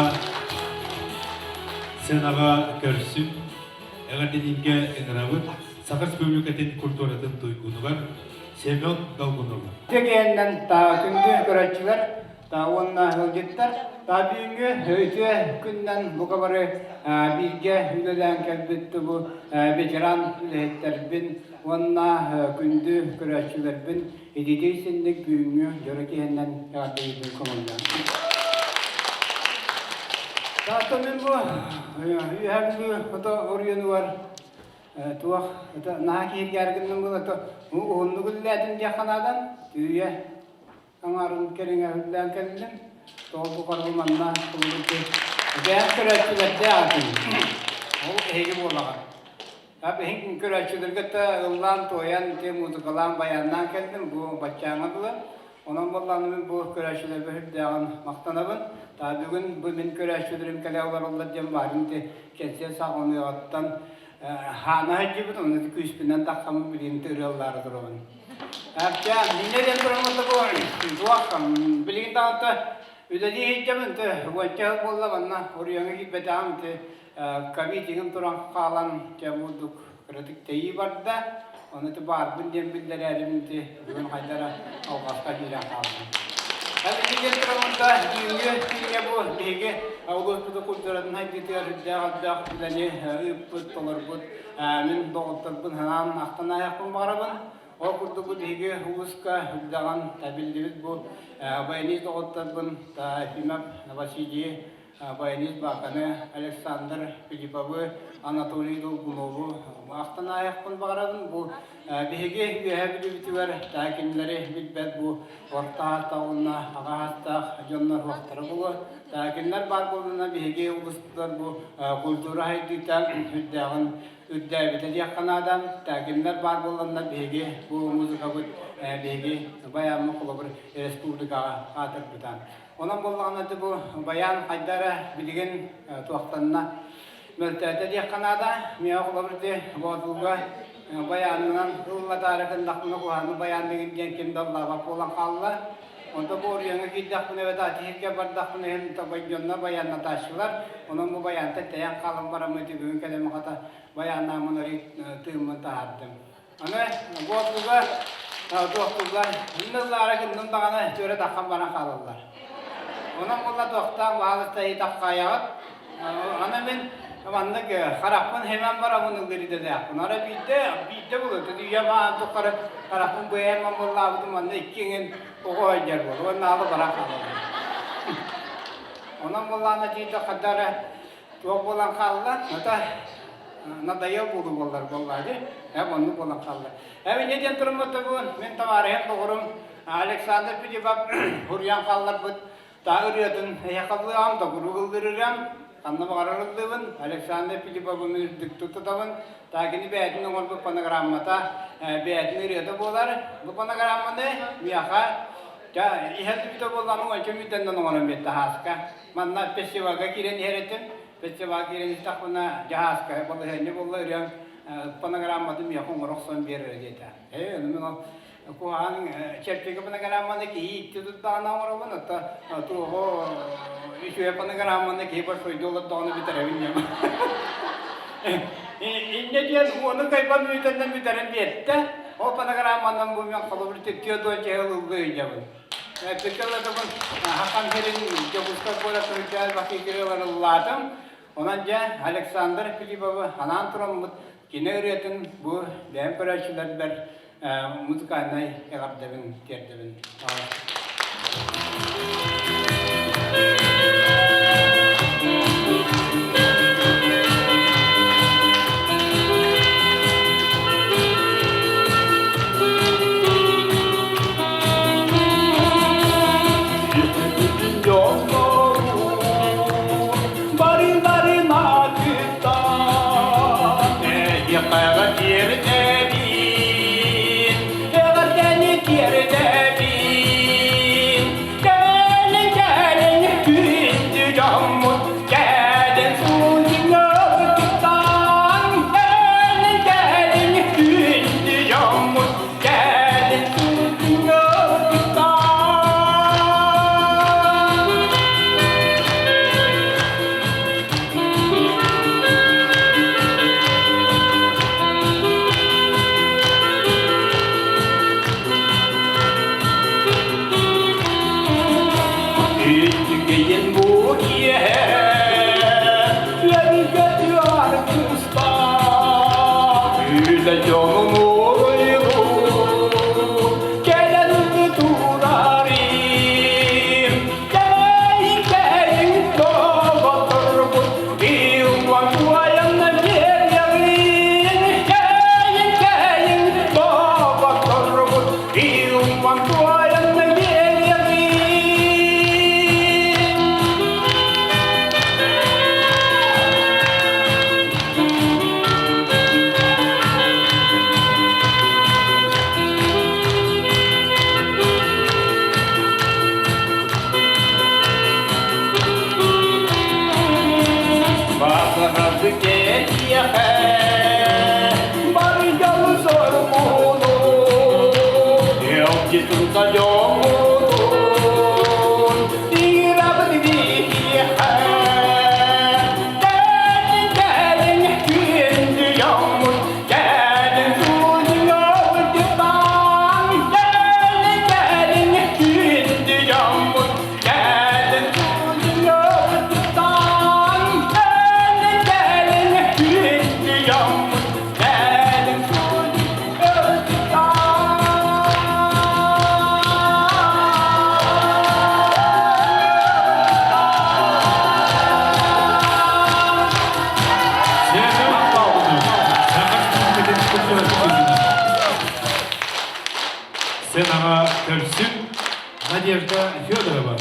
S2: сценаҕа көрсүҥ, эҕэрдэлииргэ ыҥырабыт Саха Республикатын культуратын туйгунугар Семен Долгунову.
S8: Тегиэннэн күндү көрөөччүлэр уонна ыалдьыттар бүгүҥҥү үтүө күннэн бука бары бииргэ үлэлээн кэлбит бу ветеран үлэһиттэрбин уонна күндү көрөөччүлэрбин ититии синник бүгүҥҥү дьоро киһинэн эҕэрдэлиирбин көҥүллээн. Таатта мин бу Үөһээ Бүлүү ото оройуонугар туох наһаа киһиргээри гынным буолла уһуннук үлэлээтим диэх санаадан түүйэ аҥаарын кэриҥэ үлэлээн кэллим. Тоҕо бу барбы манна куллубут бэйэм көрөөччүлэрдээх этим. Ол эһиги буолаҕа. Эһиги көрөөччүлэргэ да ыллаан-туойан, музыкалаан, баяннаан кэллим бу баччааҥҥа дылы. Онон буоллаҕына мин бу көрөөччүлэргэ сүрдээҕин махтанабын. Та бүгүн бу мин көрөөччүлэрим кэлэ олороллор диэн баарын ити кэнсиэр саҕаланыаҕыттан хаана сылдьыбыт, онно күүспүнэн таххаммын билигин ырыаллаары турабын. Арча, минне диэн тураммыта бу туох билигин даҕаны үлэлии сылдьабын, уонча сыл буолла манна оройуоҥҥа киирбэтэҕим ити ковид туран хаалан дьэ бурдук кыратык тэйии барда. Ону ити баарбын диэн биллэрээрим ити бүгүн хайдара алҕаска киирэн хааллым. Билигин тураммыта түүҥҥү түүҥҥэ бу биһиги улууспут культуратын хайдыытыгар үрдээх элбэх үлэни ыыппыт, толорбут мин доҕотторбун санаан ахтан ааһыахпын баҕарабын. Ол курдук бу биһиги улууска үрдэҕин табиллибит бу баянист доҕотторбун Ефимов Василий баянист Баканы, Александр Филипповы, Анатолий Долгунову ахтан ааһыахпын баҕарабын. Бу биһиги үөһэ бүлүүбүтүгэр кинилэри билбэт бу орто ааттаах уонна аҕа ааттаах дьоннор уохтара буолуо. Кинилэр баар буоллунна биһиги улууспутугар бу культура сайдыыта үрдээҕин үрдээбитэ диэххэ наада. Кинилэр баар буолланнар биһиги бу музыкабыт биһиги баяммыт холобур республикаҕа аатырбыта. Онон буоллаҕына бу баян хайда эрэ билигин туохтанна мөлтөөтө диэххэ наада. Миэхэ холобур ити Боотулга баянынан ыллатаары гыннахпына куһаҕаны баянныгын диэн ким да ыллаабат буолан хаалла. Онто бу оройуоҥҥа киирдэхпинэ эбэтэр ати сиргэ бардахпына иһин дьонно баяннатааччылар. Онон бу баянтан тэйэн хаалан бараммын ити бүгүн кэлэн хата баяннааммын арый тыыммын таһаардым. Аны буоллуга туохтууллар инныллаара гыннын даҕаны түөрэ таххан баран хаалаллар. Онон буолла туохтаах баһаалыста ыйытаххайаҕыт. Аны мин маннык харахпын хэмэн барабын ыллыр идэлээхпин. Ара биирдэ биирдэ булу үйэ маан тухары харахпын быйаан буоллаабытым манна икки иҥин оҕо сылдьар буолу уонна алы баран хаалаллар. Онон буоллаана тиийдэ хадара туох буолан хаалла, ата надоел буолуу буоллар буоллаа дии. Эм оннук буолан хаалла. Эм инньэ диэн туруммутубун мин табаарыһым доҕорум Александр Филиппов уруйан хаалларбыт таа ырыатын эһэхаллыам догуру ыллырырам ханна баҕарар ыллыыбын Александр Филипповын үрдүктүк тутабын таа кини бэйэтин оҥорбут фонограммата бэйэтин ырыата буолар бу фонограмманы миэхэ иһэн бүтэ буоллаҕына уонча мүнүүтэннэн оҥорон биэрдэ Һааска Манна фестивальга киирэн иһэр этим. Фестивальга киирэн истэхпинэ, дьаһааска балаһыанньа буолла ырыаҥ фонограмматын миэхэ оҥоро охсон биэр диэтэ. Ээ, ону мин ол куһаҕан чэпчэки фонограмманы киһи икки тутдаҕына оҥоробун, оттон туоҕу үчүгэй фонограмманы киһи большойдуу олордоҕуна бүтэрэбин диэн. Инньэ диэн уону кайбан мүтэннэн бүтэрэн биэртэ. Ол фонограмманан бу мен холобур түттүө дуо чэһэл ыллыы ыйдьабын. Эппиккэ Хакан сирин Дьокуускай куорат Сылдьаар Бакыйгырыгар ыллаатым. Онон дьэ Александр Филипповы анаан тураммыт кини ырыатын бу бэйэм көрөөччүлэрбэр музыкальнай эҕэрдэбин тиэрдэбин.
S7: Үтүгэйин бу киэһэ Үөргөтүөр кыстаах Үлэ дьонун уруйгу Кэлэн турарым Кэйин кэйин доҕотторбут Илуан туайан биэриэҕин Кэйин кэйин доҕотторбут Илуан туайан биэриэҕин. Базарады киэһэ барыйан соргуну Елки дьоҥҥутун тирэбин биһиэхэ Кэлин кэлин күндү дьоммут кэлин суруйуохтаан Кэлин кэлин күндү дьоммут кэлин суруйуохтаан Кэлин кэлин күндү дьоммут кэлин суруйуохтаан.
S2: Сценаҕа көрсүҥ Надежда Федорова.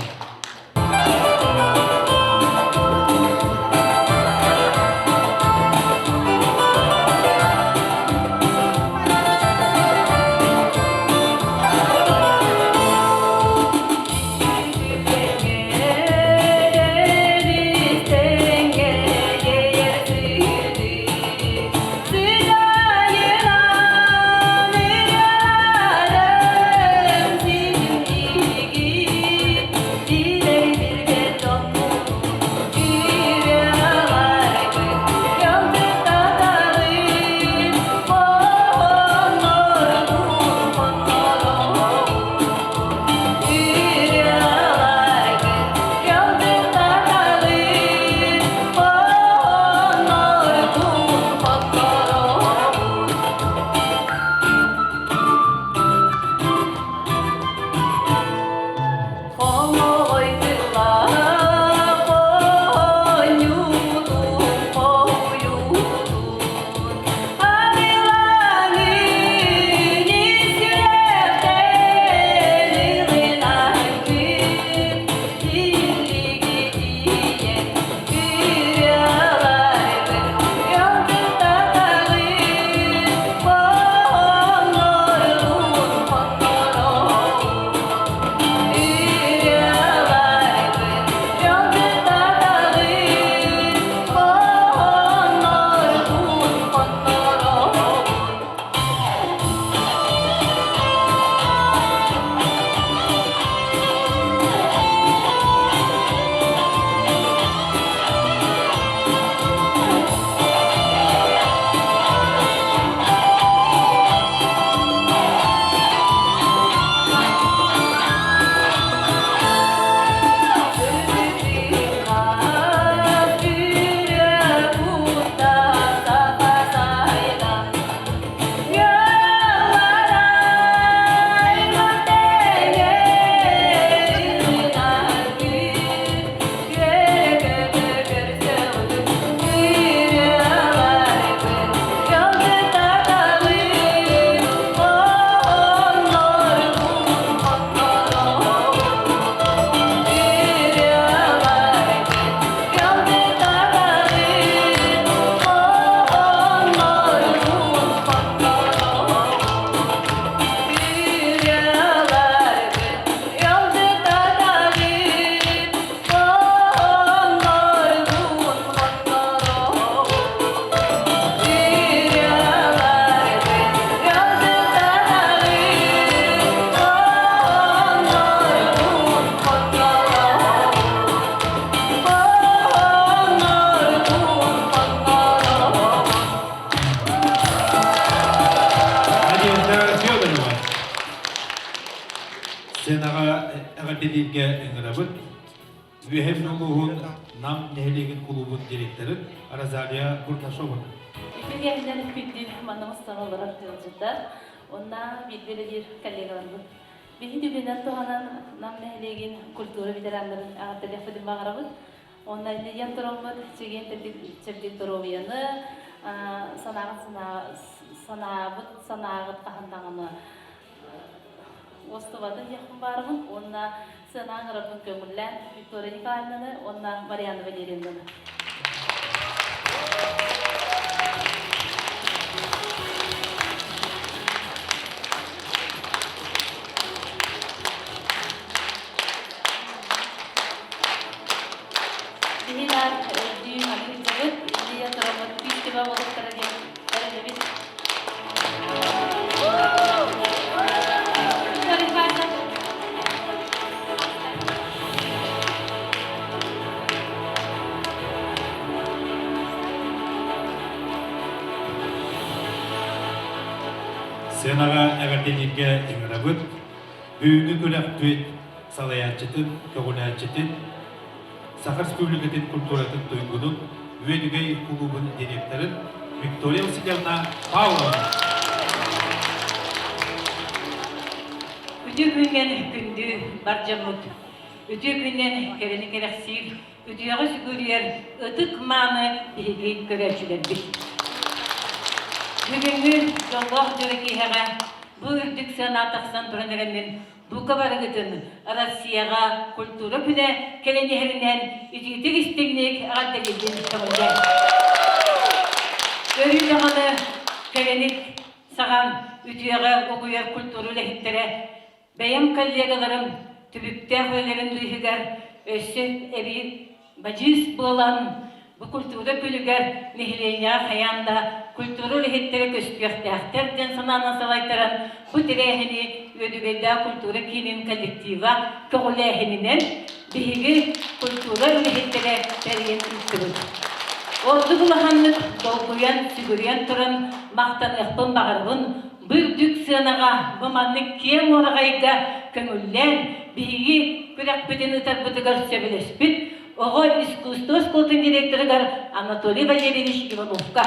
S2: Надежда Федорова. Сценаҕа эҕэрдэлииргэ ыҥырабыт. Үөһээ улууһун Нам нэһилиэгин кулуубун директорын Розалия Бурнашованы.
S1: Үтүө күндү манна мустан олорор ыалдьыттар уонна бииргэ үлэлиир коллегаларбыт. Биһи түгэнэн туһанан Нам нэһилиэгин культура ветераннарын эҕэрдэлиэхпитин баҕарабыт. Уонна иннинэн тураммыт чэгиэн чэбдик доруобуйаны санааҕыт санаабыт санааҕыт хаһан даҕаны уостубатын диэхпин баарбын уонна сыанаан ырарбын көҥүллээн Виктория Николаевнаны уонна Марианна Валерьевнаны. Биһилэр өйдүү саныырдыбыт, илиийэ тураммыт күүс-көмө буолуохтара диэн эрэнэбит.
S2: Сценаҕа эҕэрдэлииргэ ыҥырабыт. Бүгүҥҥү күрэхпит салайааччытын, көҕүлээччитин, Саха Республикатын культуратын туйгунун, Үөдүгэй кулуубун директорын Виктория Васильевна Павловна.
S9: Үтүө күннэн күндү бар дьоммут, үтүө күннэн кэрэни кэрэхсиир, үтүөҕэ сүгүрүйэр ытык мааны биһиги көрөөччүлэрбит. Бүгүҥҥү дьоллоох дьоро киэһэҕэ бу үрдүк сыана тахсан туран эрэммин Бука барыгытын Россияҕа культура күнэ кэлэн иһэринэн итиитик истиҥник эҕэрдэлииргин көҥүллээ. Өрүү даҕаны кэрэник саҕан үтүөҕэ угуйар культура үлэһиттэрэ бэйэм коллегаларым түбүктээх үлэлэрин быыһыгар өссө эбии Бадьыыс буолан, бу культура күнүгэр нэһилиэнньэҕэ хайаан да культура үлэһиттэрэ көстүөхтээхтэр диэн санаанан салайтаран, бу тэрээһини Үөдүгэйдээх культура киинин коллектива көҕүлээһининэн биһиги культура үлэһиттэрэ тэрийэн ыыттыбыт. Ордук улаханнык долгуйан, сүгүрүйэн туран махтаныахпын баҕарабын Бу үрдүк сыанаҕа, бу маннык киэҥ уораҕайга көҥүллээн, биһиги күрэхпитин ыытарбытыгар сөбүлэспит оҕо искусство оскуолатын директорыгар Анатолий Валерьевич Ивановка.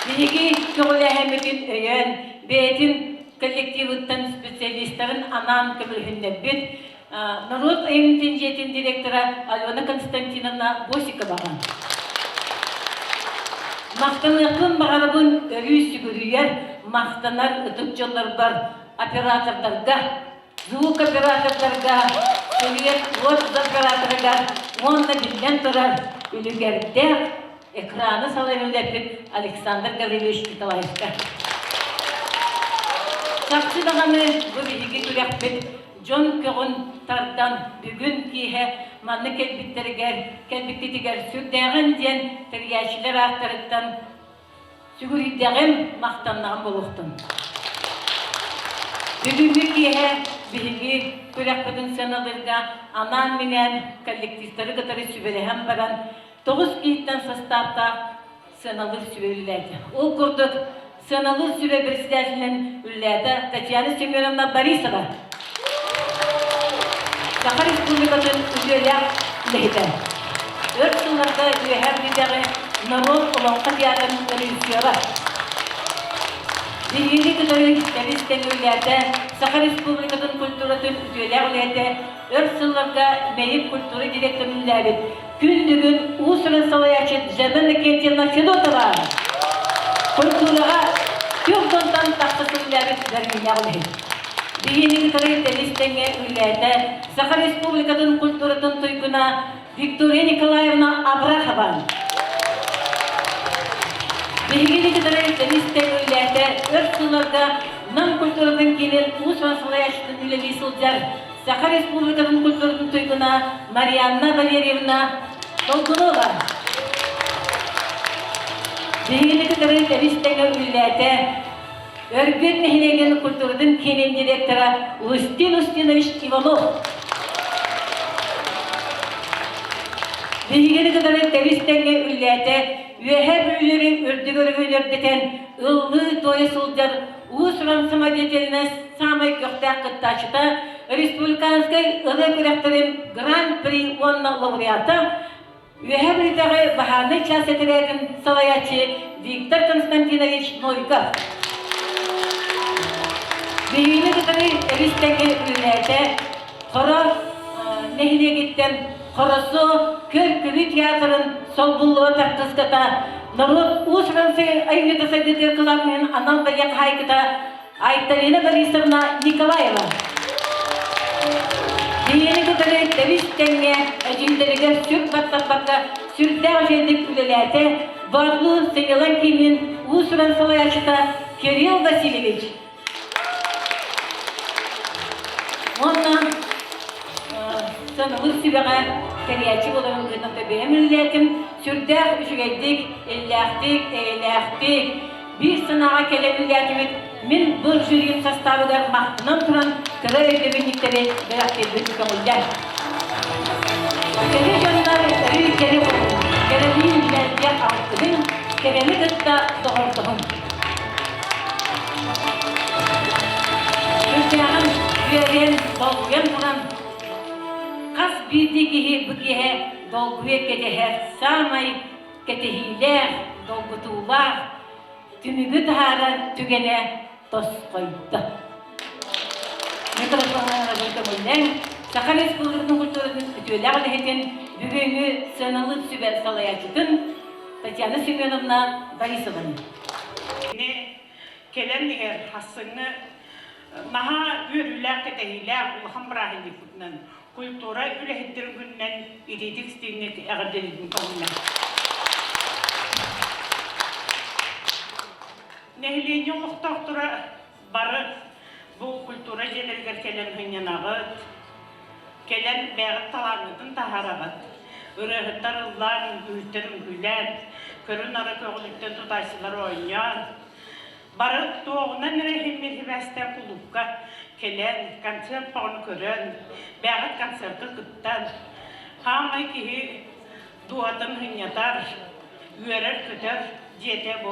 S9: Биһиги көҕүлээһиммитин өйөөн, бэйэтин коллективыттан специалистарын анаан көмөлөһүннэрбит норуот айымньытын дьиэтин директора Алена Константиновна Босиковаҕа. Махтаныахпын баҕарабын өрүү сүгүрүйэр, махтанар ытык дьоннорбор, оператордарга, звук оператордарга, свет уот операторыгар уонна биллэн турар үлүгэрдээх экраны салайан үлэппит Александр Гаврильевич Николаевка. Чахчы даҕаны бу биһиги күрэхпит дьон көҕүн тардан бүгүн киэһэ манна кэлбиттэригэр, кэлбиккитигэр сүрдээҕин диэн тэрийээччилэр ааттарыттан сүгүрүйдэҕим, махтаннаҕым буолуохтун. Бүгүҥҥү киэһэ биһиги күрэхпитин сыаналыырга анаан-минээн коллективтары кытары сүбэлэһэн баран 9 киһиттэн састааптаах сыаналыыр сүбэ үлэлээтэ. Ол курдук, сыаналыыр сүбэ председателинэн үлэлээтэ Татьяна Семеновна Борисова. Саха Республикатын үтүөлээх үлэһитэ. Өр сылларга Үөһээ Бүлүүтээҕи норуот олоҥхо театрын режиссера. Биһигини кытары тэбис тэҥ үлэлээтэ Саха Республикатын культуратын үтүөлээх үлэһитэ өр сылларга Мэйик культура директорын үлэлээбит Күн бүгүн уус-уран салайааччы Джана Иннокентьевна Федотова культураҕа түөх донтон тахса сылдьаабыт бэрмиинээх үлэһит. Биһиги кытары тэбис тэҥҥэ үлэлээтэ Саха Республикатын культуратын туйгуна Виктория Николаевна Абрахова. Биһигини кытары тэбис тэҥҥэ үлэлээтэ өр сылларга Нам культуратын киинин уус-уран салайааччытын үлэлии сылдьар Саха Республикатын культуратын туйгуна Марианна Валерьевна Толкунова. Биһигини кытары тэбис тэҥэ үлэлээтэ Өргүөт нэһилиэгин культуратын киинин директора Устин Устинович Иванов. Биһигини кытары тэбис тэҥҥэ үлэлээтэ Үөһээ Бүлүүлэри үрдүк өрөгөйлөрдэтэн ыллыы-туойа сылдьар уус-уран самодеятельность саамай көхтөөх кыттааччыта. республиканскай ырыа күрэхтэрин Гран-при уонна лауреата, Үөһээ Бүлүүтээҕи баһаарынай чаас этэрээтин салайааччы Виктор Константинович Новиков. Биһигини кытары өрүс тэҥҥэ үлэлээтэ Хоро нэһилиэгиттэн Хоросу көр-күлүү театрын солбуллубат артыыската, норуот уус-уран айымньыта сайдыытыгар кылаабынайын анал бэлиэ хаһаайката Айталина Борисовна Николаева. Биһигини кытары тэбис тэҥҥэ эдьиийдэригэр сүр баттаппакка сүрдээх үчүгэйдик үлэлээтэ Боотулуу сынньалаҥ киинин уус-уран салайааччыта Кирилл Васильевич. Уонна сыаналыыр сүбэҕэ тэрийээччи буоларын быһыытынан бэйэм үлэлээтим. Сүрдээх үчүгэйдик, иллээхтик, эйэлээхтик, биир санааҕа кэлэн үлэлээтибит. Мин бу жюри састаабыгар махтанан туран кыра өйдөбүнньүктэри бэлэхтиирбин көҥүллэр. Кэрэ дьоннор өрүү кэрэ буолуҥ, кэрэлиин мэлдьи алтыһыҥ, кэрэни кытта доҕордоһуҥ. Сүрдээҕин үөрэн, долгуйан туран, хас биирдии киһи бу киэһэ долгуйа кэтэһэр саамай кэтэһиилээх, долгутуулаах, түмүгү таһаарар түгэнэ тосхойдо. Микрофоннарыгар көҥүллээн, Саха Республикатын культуратын үтүөлээх үлэһитин, бүгүҥҥү сыаналыыр сүбэ салайааччытын Татьяна Семеновна Борисованы.
S10: Кини кэлэн иһэр хассыҥҥы наһаа үөрүүлээх, кэтэһиилээх улахан бырааһынньыкпытынан культура үлэһиттэрин күнүнэн итиитик-истиҥник эҕэрдэлиибин көҥүллээн. Нэһилиэнньэ олохтоохторо бары бу культура дьиэлэригэр кэлэн сынньанаҕыт, кэлэн бэйэҕит талааҥҥытын таһаараҕыт. Ырыаһыттар ыллаан, үҥкүүһүттэр үҥкүүлээн, көрү-нары көҕүлүттэн тутааччылар оонньоон, бары туоҕунан эрэ иһиммит сибээстээх кулуупка кэлэн, концерт бөҕөнү көрөн, бэйэҕит концерка кыттан, хаамай киһи дууһатын сынньатар, үөрэр-көтөр дьиэтэ бу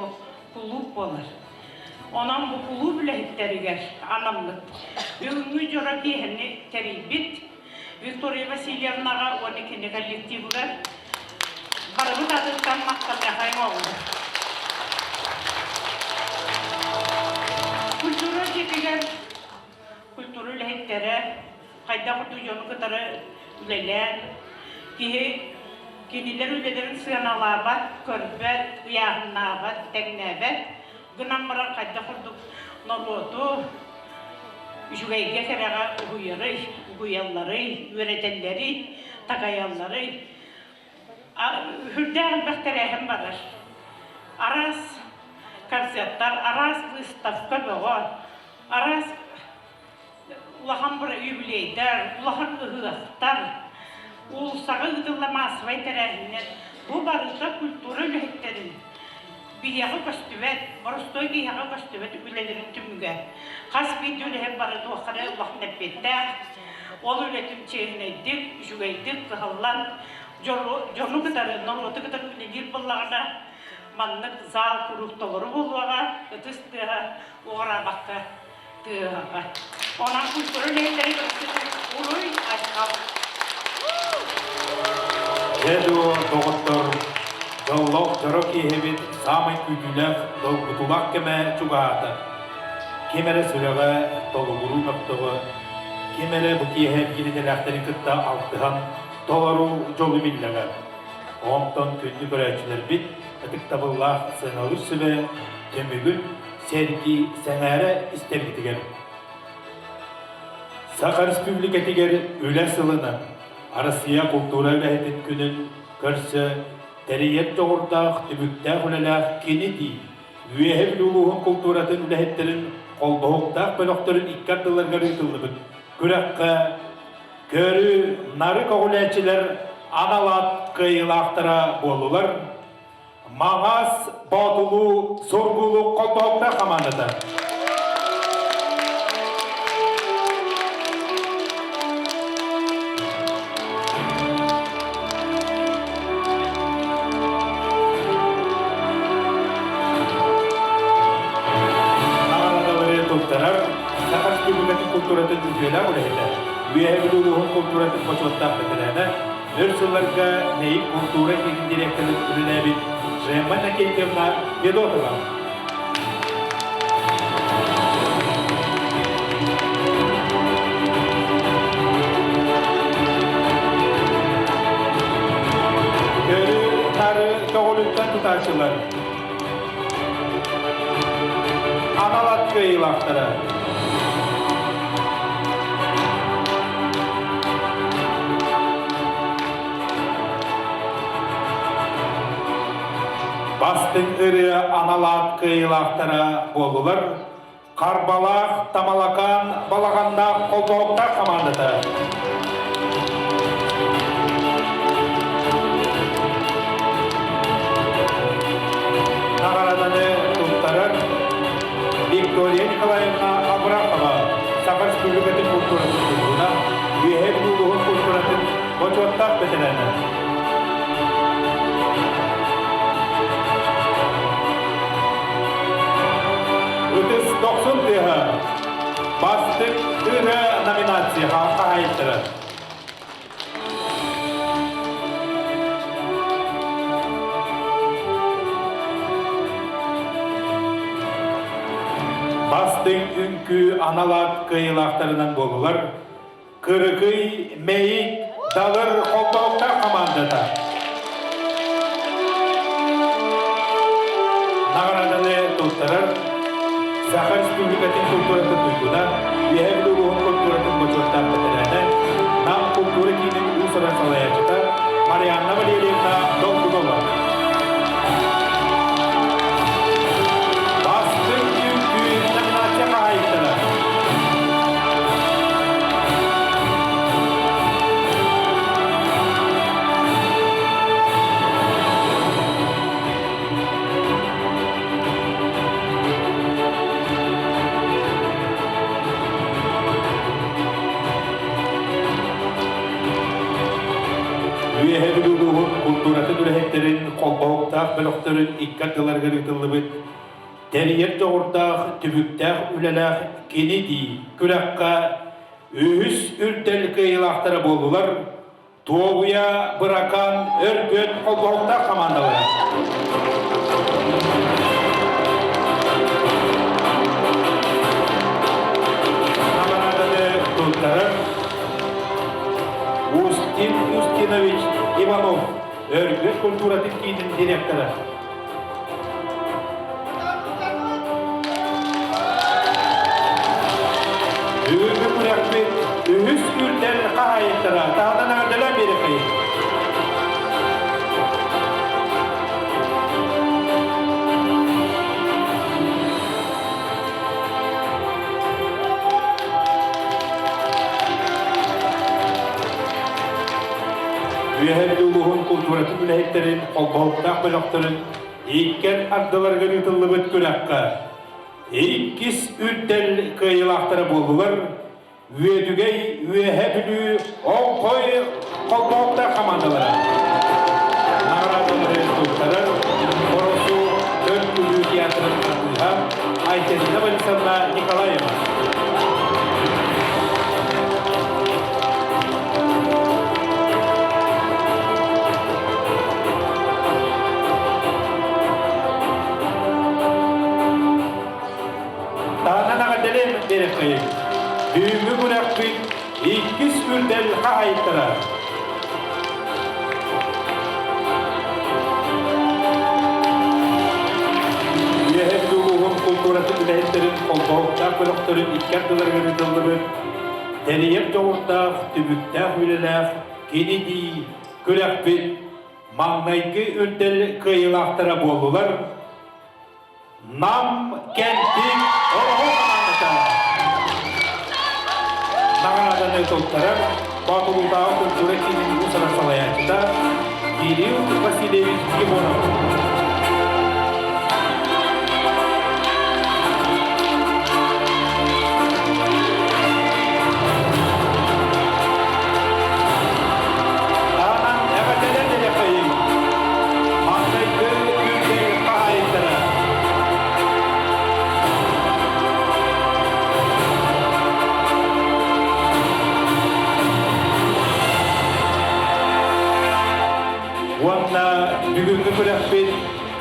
S10: кулууп буолар. Онон бу кулууп үлэһиттэригэр анаммыт бүгүҥҥү дьоро киэһэни тэрийбит Виктория Васильевнаҕа уонна кини коллективыгар барыбыт атыттан махтаныахайыҥ оҕолор. Культура дьиэтигэр культура үлэһиттэрэ хайдах курдук дьону кытары үлэлээн, киһи кинилэр үлэлэрин сыаналаабат, көрбөт, ыйааһыннаабат, тэҥнээбэт гынан баран хайдах курдук норуоту үчүгэйгэ кэрэҕэ угуйарый, угуйалларый, үөрэтэллэрий, такайалларый. Үрдээх элбэх тэрээһин барар. Араас концерттар, араас выставка бөҕө, араас улахан юбилейдар, улахан ыһыахтар, уулуссаҕа ыытыллар маассабай тэрээһиннэр бу барыта культура үлэһиттэрин биһиэхэ көстүбэт, боростуой киһиэхэ көстүбэт үлэлэрин түмүгэ. Хас биирдии үлэһит бары туохха эрэ улахан эппиэттээх, ол үлэтин чиэһинэйдик, үчүгэйдик кыһаллан дьону кытары, норуоту кытары үлэлиир буоллаҕына, маннык зал куруук толору буолуоҕа, ытыс тыаһа уҕараабакка тыаһаҕа. Онон культура үлэһиттэрин көрсүтүн уруй айхал.
S2: Дьэ дуо, доҕоттор, дьоллоох дьоро киэһэбит саамай күүтүүлээх, долгутуулаах кэмэ чугаһаата. Ким эрэ сүрэҕэ толугуруу мөхтөҕө, ким эрэ бу киэһэ биир идэлээхтэрин кытта алтыһан толору дьолу биллэҕэ. Онтон күндү көрөөччүлэрбит ытыктабыллаах сыаналыыр сүбэ түмүгүн сэргии, сэҥээрэ истэргитигэр Саха Республикатыгар Үлэ сылынан Россия култуура үлэһитин күнүн көрсө тэрийэр дьоҕурдаах, түбүктээх үлэлээх кини дии Үөһэ Бүлүү улууһун култууратын үлэһиттэрин холбоһуктаах бөлөхтөрүн икки ардыларыгар ыытыллыбыт күрэххэ көрү нары көҕүлээччилэр анал аат кыайыылаахтара буоллулар. Маҥаас Боотулуу Сургуулук холбоһуктаах хамаандата. Наҕараадалары туттарар Саха Республикатын культуратын үтүөлээх үлэһитэ. Үөһэ Бүлүү улууһун култууратын бочуоттаах бэтэрээнэ, өр сылларга Мэйик култуура киинин директорын үлэлээбит Джемма Накентьевна Федотова. Көрү-нары көҕүлүттэн тутааччылар анал ат кыайыылаахтара Бастыҥ ырыа анал аат кыайыылаахтара буоллулар Харбалаах, Тамалакаан, Балаҕаннаах холбоһуктаах хамаандата. Наҕарааданы туттарар Виктория Николаевна Абрахова, Саха Республикатын культуратын туйгуна, Үөһээ Бүлүү улууһун культуратын бочуоттаах бэтэрээнэ. Ытыс дохсун тыаһа Бастыҥ ырыа номинация хаһаайыттара. Бастыҥ үҥкүү анал аат кыайыылаахтарынан буоллулар Кырыкый Мэйик Далыр холбоһуктаах хамаандата. Наҕарааданы туттарар Саха Республикатын культуратын туйгуна, Үөһээ Бүлүү улууһун культуратын бочуоттаах бэтэрээнэ, Нам культура киинин уус-уран салайааччыта Марианна Валерьевна Долгунова. Бастыҥ үҥкүү номинация хаһаайыттара. Үөһээ Бүлүү улууһун култууратын үлэһиттэрин холбоһуктаах бөлөхтөрүн икки ардыларыгар ыытыллыбыт тэрийэр дьоҕурдаах, түбүктээх үлэлээх кини дии күрэххэ үһүс үрдэл кыайыылаахтара буоллулар Туобуйа, Быракан, Өргөн холбоһуктаах хамаандалара. Наҕарааданы туттарар Устин Устинович Иванов, Өргөн культуратын киинин директора. Бүгүҥҥү күрэхпит үһүс үрдэл хаһаайыттара таһынан эҕэрдэлээн биэриэххэйин. Үөһээ Бүлүү улууһун култууратын үлэһиттэрин холбоһуктаах бөлөхтөрүн иккэр ардыларыгар ыытыллыбыт күрэххэ иккис үрдэл кыайыылаахтара буоллулар Үөдүгэй Үөһээ Бүлүү Оҥхой холбоһуктаах хамаандалара. Наҕараадалары туттарар Хоросу Өр Күлүү театрын артыыһа Айталина Борисовна Николаева. Таһынан эҕэрдэлээн биэрэххэйиҥ. Бүгүҥҥү күрэхпит иккис үрдэл хаһаайыттара. Үөһээ Бүлүү улууһун култууратын үлэһиттэрин холбоһуктаах бөлөхтөрүн икки ардыларыгар ыытыллыбыт тэрийэр дьоҕурдаах, түбүктээх үлэлээх кини дии күрэхпит маҥнайгы үрдэл кыайыылаахтара буоллулар Нам Кэнтик Ороһу хамаандата наҕарааданы туттарар Боотулуутааҕы культура киинин уус-уран салайааччыта Кирилл Васильевич Егоров. Таһынан эҕэрдэлэр диэххэйиҥ. Маҥнайгы күннэр хаһаайыттара. Бүгүҥҥү күрэхпит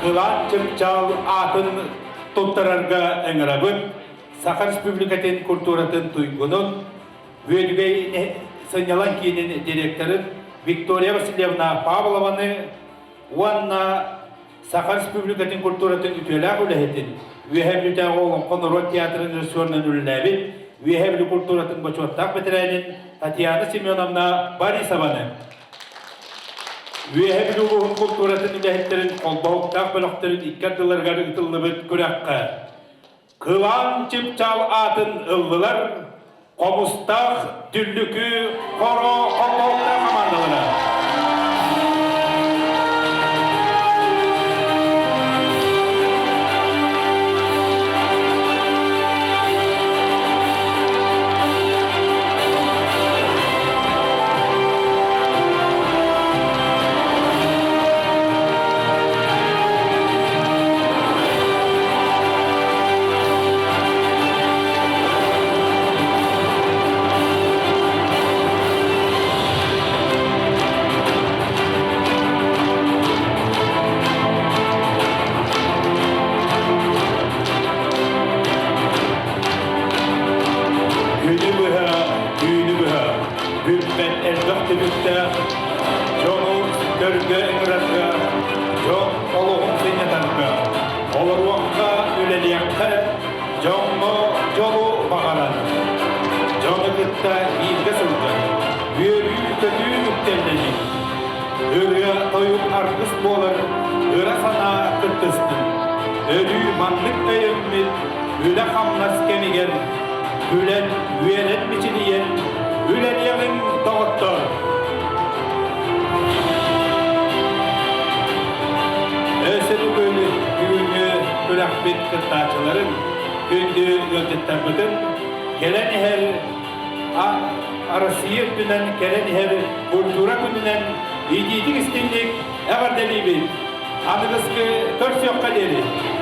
S2: Кылаан Чыпчаал аатын туттарарга ыҥырабын Саха Республикатын культуратын туйгунун, Үөдүгэй сынньалаҥ киинин директорын Виктория Васильевна Павлованы уонна Саха Республикатын культуратын үтүөлээх үлэһитин, Үөһээ Бүлүүтээҕи Олоҥхо норуот театрын режиссерунан үлэлээбит, Үөһээ Бүлүү культуратын бочуоттаах бэтэрээнин Татьяна Семеновна Борисованы. Үөһээ Бүлүү улууһун культуратын үлэһиттэрин холбоһуктаах бөлөхтөрүн икки ардыларыгар ыытыллыбыт күрэххэ Кылаан Чыпчаал аатын ыллылар Хомустаах, Дүллүкү, Хоро холбоһуктаах хамаандалара. Күнү быһа, түүнү быһа бүппэт элбэх түбүктээх дьону көргө ыҥырарга, дьон олоҕун сынньатарга, олоруохха, үлэлиэххэ, дьоҥҥо дьолу баҕаран, дьону кытта бииргэ сылдьан, үөрүү-көтүү үктэллэнин, ырыа-тойук аргыс буолар ыра санаа кыттыстын. Өрүү маннык өйөммүт үлэ-хамнас кэмигэр күлэн, үөрэн мичилийэн үлэлиэҕиҥ, доҕоттор! Өссө бүгүн бүгүҥҥү күрэхпит кыттааччыларын, күндү ыалдьыттарбытын кэлэн иһэр Россия үрдүнэн кэлэн иһэр культура күнүнэн итиитик истиҥник эҕэрдэлиибит! Аныгыскы көрсүөххэ диэри!